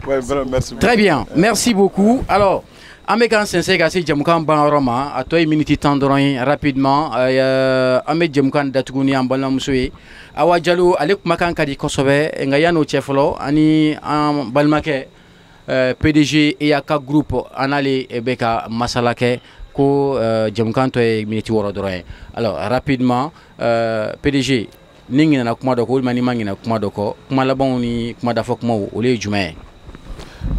Ouais, vraiment, merci beaucoup. Très bien, merci beaucoup. Alors, an bɛ k'an sɛnsɛn ka se jamukan ban yɔrɔ ma a tɔ ye miniti 10 dɔrɔn ye rapidement an bɛ jamukan datugu ni an balimamuso ye Awa Jalo ale kumakan ka di kosɛbɛ nka yan'o cɛ fɔlɔ ani an balimakɛ PDG EAK Group an n'ale bɛ ka masala kɛ ko jamukan tɔ ye miniti 6 dɔrɔn ye. Alors rapidement PDG ni ɲinɛna kuma dɔ kɔ walima ni ma ɲinɛ kuma dɔ kɔ kuma labanw ni kuma dafɔ kumaw olu ye jumɛn ye?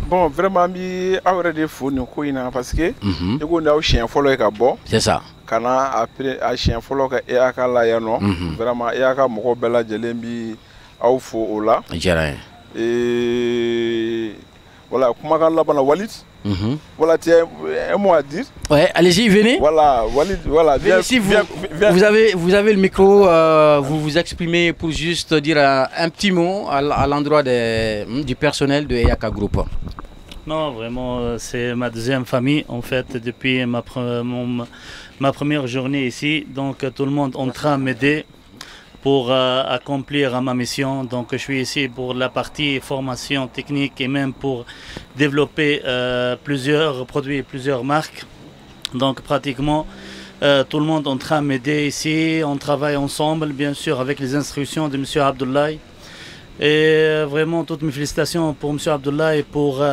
Bon vraiment an bi aw yɛrɛ de fo nin ko in na parce que i ko nin y'aw siɲɛ fɔlɔ ye ka bɔ. C'est ça. Ka na a siɲɛ fɔlɔ ka EAK la yan nɔ. Vraiment EAK mɔgɔw bɛɛ lajɛlen bi aw fo o la. A diyara n ye. Voilà kumakan laban na Walid. Voilà, tu as un mot à dire? Ouais, allez-y, venez. Voilà, Walid, voilà. Venez, si vous, viens. Vous avez le micro, vous vous exprimez pour juste dire un petit mot à l'endroit du personnel de EAK Group. Non, vraiment, c'est ma deuxième famille, en fait, depuis ma première journée ici. Donc, tout le monde est en train de m'aider pour accomplir ma mission. Donc je suis ici pour la partie formation technique et même pour développer plusieurs produits, plusieurs marques. Donc pratiquement tout le monde est en train de m'aider ici. On travaille ensemble, bien sûr, avec les instructions de M. Abdoulaye. Et vraiment toutes mes félicitations pour M. Abdoulaye, pour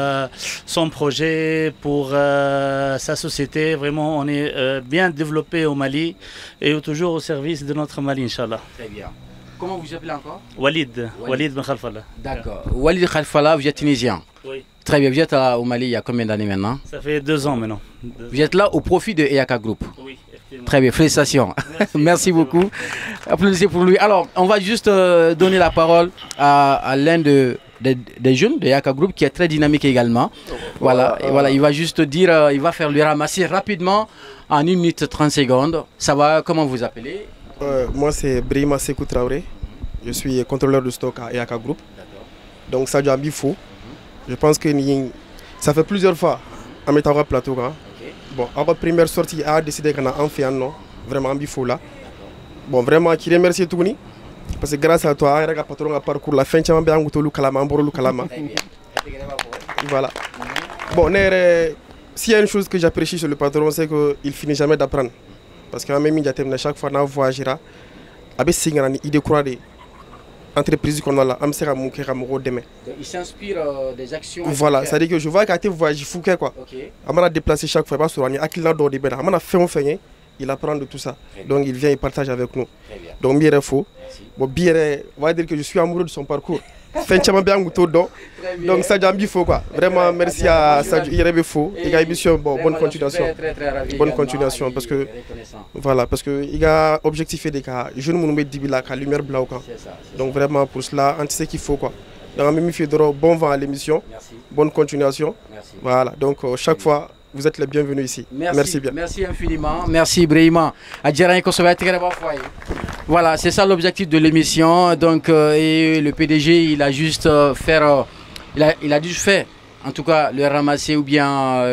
son projet, pour sa société. Vraiment, on est bien développé au Mali et toujours au service de notre Mali, Inch'Allah. Très bien. Comment vous appelez encore? Walid. Walid Ben Khalfallah. D'accord. Walid Khalfallah, vous êtes tunisien? Oui. Très bien. Vous êtes au Mali il y a combien d'années maintenant? Ça fait 2 ans maintenant. Vous êtes là au profit de EAK Group? Oui. Très bien, félicitations. Merci, merci beaucoup. Applaudissez pour lui. Alors, on va juste donner la parole à l'un des jeunes de EAK Group qui est très dynamique également. Voilà, et voilà, il va juste dire, il va faire lui ramasser rapidement en 1 minute 30 secondes. Ça va, comment vous appelez? Moi, c'est Brima Sekou Traoré. Je suis contrôleur de stock à EAK Group. Donc, ça, j'ai faux. Je pense que ça fait plusieurs fois à mettre en plateau. Hein. Bon, aw ka première sortie a décidé ka na an fɛ yan nɔ, vraiment an b'i fo la. Bon, vraiment k'i remercier tuguni parce que grâce à toi, an yɛrɛ ka patron ka parcours la, fɛn caman bɛ an kun t'olu kalama, an bɔr'olu kalama. Voilà. Bon, ne yɛrɛ, s'il y a une chose que j'apprécie sur le patron, c'est qu'il finit jamais d'apprendre. Parce que an bɛ min jateminɛ, chaque fois n'a voyagera, a bɛ segin ka na ni idée kura de ye entreprise kɔnɔna la, an bɛ se ka mun kɛ ka mɔgɔw dɛmɛ. Il s'inspire des actions. Voilà, c'est à dire que je vois k'a tɛ voyage fu kɛ quoi. A mana déplacer chaque fois, i b'a sɔrɔ ani hakilina dɔw de bɛ na. A mana fɛn o fɛn ye, il apprend de tout ça. Donc il vient, il partage avec nous. Donc n b'i yɛrɛ fo. Bon, bi yɛrɛ, on va dire que je suis amoureux de son parcours. Fɛn caman bɛ an kun t'o dɔn. Donc Sadio, an b'i fo quoi. Vraiment merci à Sadio, i yɛrɛ bɛ fo. I ka émission, bon, bonne continuation. Bonne continuation parce que voilà, parce que i ka objectif ye de ka jeunes minnu bɛ dibi la ka lumière bila o kan. Donc vraiment pour cela, an tɛ se k'i fo quoi. Donc an bɛ min f'i ye dɔrɔn, bon vent à l'émission. Bonne continuation. Voilà, donc chaque fois vous êtes les bienvenus ici. Merci, merci bien. Merci infiniment. Merci Ibrahima. A diyara n ye kosɛbɛ, a tɛgɛrɛ b'a fɔ a ye. Voilà, c'est ça l'objectif de l'émission. Donc, et le PDG, il a juste faire, il a dû faire, en tout cas, le ramasser ou bien,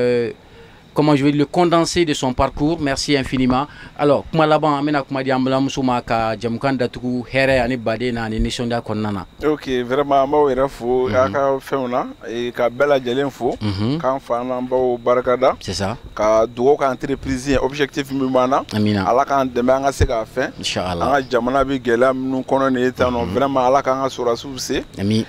comment je vais dire, le condenser de son parcours. Merci infiniment. Alors, kuma laban, an bɛna kuma di an balimamuso ma ka jamukan datugu hɛrɛ ani baden na ani nisɔndiya kɔnɔna na. Ok, vraiment an b'aw yɛrɛ fo a ka fɛnw na, ka bɛɛ lajɛlen fo, k'an fa n'an baw barikada. C'est ça. Ka dugawu ka entreprise ye, objectif min b'an na, Amina. Ala k'an dɛmɛ an ka se k'a fɛn. Inchallah. An ka jamana bɛ gɛlɛya minnu kɔnɔ nin ye tan nɔ, vraiment Ala k'an ka sɔrɔdasiw se. Ami.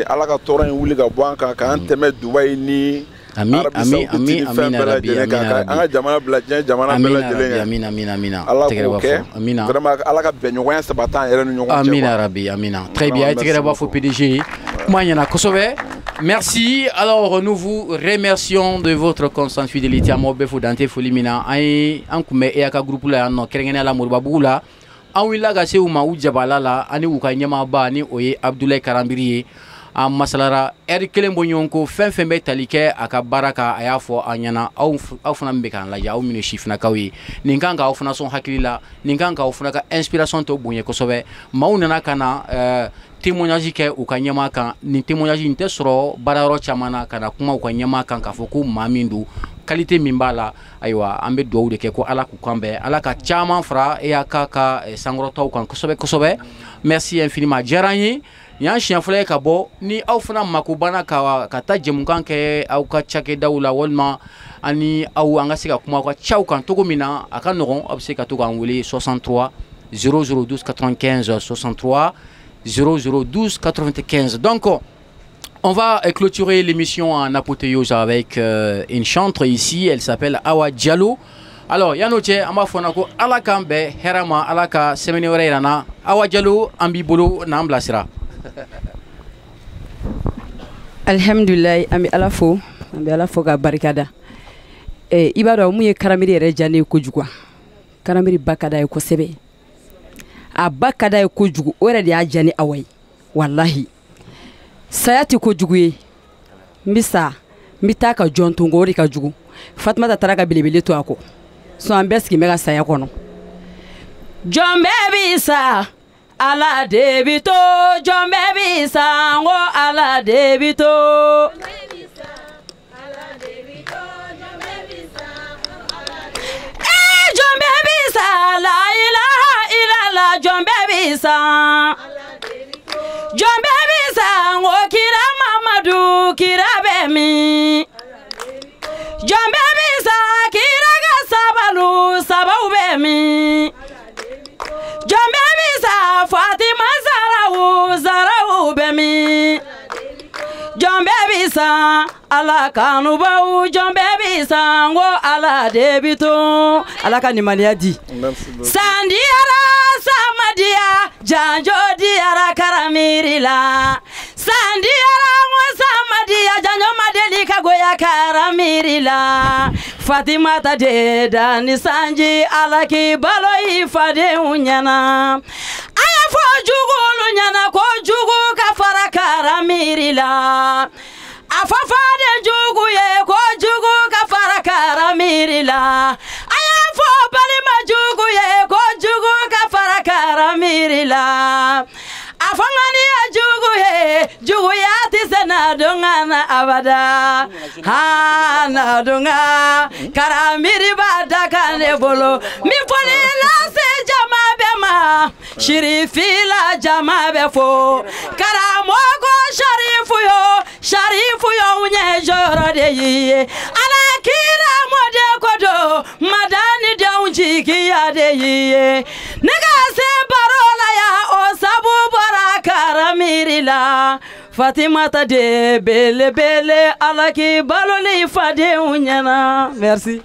Ala ka tɔɔrɔ in wuli ka bɔ an kan, k'an tɛmɛ Dubayi ni Ami, Arabie ami, Saoudite ami, ni fɛn amina bɛɛ rabi, lajɛlen kan, amina rabi. an ka jamana bila diɲɛ jamana bɛɛ Amina lajɛlen rabi, ɲɛ. Amina, amina, amina. Ala Tɛgɛrɛ k'o b'a kɛ. fɔ. Amina. Vraiment Ala ka bɛnɲɔgɔnya sabati an yɛrɛ ni ɲɔgɔn cɛ, Amina quoi. rabi, amina. Très bien, Vraiment, tɛgɛrɛ merci b'a fɔ PDG. Kuma ɲɛna kosɛbɛ. Merci. Alors, nous vous remercions de votre constante fidélité. An m'aw bɛɛ fo dante foli min na. An ye an kun bɛ EAK groupe la yan nɔ, kɛrɛnkɛrɛnnenya la Moribabugu la. An wulila ka se u ma u jabala la, ani u ka ɲɛmaaba ni o ye Abdoulaye Karambiri ye. An masalara ɛri kelen bɔ ɲɔgɔn ko, fɛn fɛn bɛ tali kɛ a ka baara kan, a y'a fɔ an ɲɛna. Aw fana min bɛ k'an lajɛ, aw minnu sifinnakaw ye, nin kan k'aw fana sɔn hakili la, nin kan k'aw fana ka inspiration tɔ bonya kosɛbɛ. Maaw nana ka na témoignage kɛ u ka ɲɛmaa kan. Nin témoignage in tɛ sɔrɔ baarayɔrɔ caman na, ka na kuma u ka ɲɛmaa kan k'a fɔ ko maa min don, qualité min b'a la. Ayiwa, an bɛ dugawu de kɛ ko Ala k'u kan bɛn, Ala ka caman fara EAK ka sankɔrɔtaw kan kosɛbɛ kosɛbɛ. Merci infiniment, a diyara an ye. Nin y'an siɲɛ fɔlɔ ye ka bɔ ni aw fana mako banna ka taa jɛmukan kɛ aw ka cakɛdaw la, walima ani aw an ka se ka kuma aw ka caw kan cogo min na, a ka nɔgɔn, aw bɛ se ka to k'an wele 63 00 12 95, 63 00 12 95. Donc on va clôturer l'émission en apothéose avec une chantre ici, elle s'appelle Awa Diallo. Alors, yan'o cɛ, an b'a fɔ na ko Ala k'an bɛn hɛrɛ ma, Ala ka semaine wɛrɛ yira n na. Awa Diallo, an b'i bolo n'an bilasira. Alhamdulilayi, an bɛ Ala fo, an bɛ Ala fo ka barika da. I b'a dɔn mun ye Karamiri yɛrɛ diya ne ye kojugu wa? Karamiri ba ka d'a ye kosɛbɛ, a ba ka d'a ye kojugu, o yɛrɛ de y'a diya ni Awa ye. Walahi, saya tɛ kojugu ye. N bɛ sa, n bɛ taa ka jɔn to n kɔ, o de ka jugu. Fatumata taara ka belebele to a kɔ sɔn, an bɛɛ sigilen bɛ ka saya kɔnɔ. Jɔn bɛɛ bi sa, Ala de bi to. Jɔn bɛɛ bi sa, n ko Ala de bi to. Ee, jɔn bɛɛ bi sa, la ilaha illallah, jɔn bɛɛ bi sa, jɔn bɛɛ bi sa, n ko kira Mamadu, kira bɛ min? Jɔn bɛɛ bi sa, kira ka sabalu, sabaw bɛ min? Jɔn bɛɛ bi sa, Fatima Zarawu, Zarawu bɛ min? Jɔn bɛɛ bi sa, Ala kanubaw, jɔn bɛɛ bi sa, n ko Ala de bi to. Ala ka nimaniya di. Merci beaucoup. San diyara, sama diya, janjo diyara Karamiri la. San diyara, n ko sama diya, janjo ma deli ka goya Karamiri la. Fatimata de da ni sanji, Ala k'i balo i fadenw ɲɛna. A y'a fɔ jugulu ɲɛna ko jugu ka fara Karamiri la. A fɔ faden jugu ye ko jugu ka fara Karamiri la. A y'a fɔ balima jugu ye ko jugu ka fara Karamiri la. A fɔ ŋaniya jugu ye, juguya tɛ se. na donga na abada ha na donga Karambiri b'a da kan ne bolo mi foli lase jama bɛɛ ma Sirifila jama bɛ fo karamɔgɔ Sarifu yo Sarifu yo ɲɛ jɔyɔrɔ de y'i ye Ala kira mɔden ko don madani denw jigiya de y'i ye ne ka se baro la yan o sabu bɔra Karambiri la Fatimata de belebele Ala k'i baloli fadenw ɲɛna merci.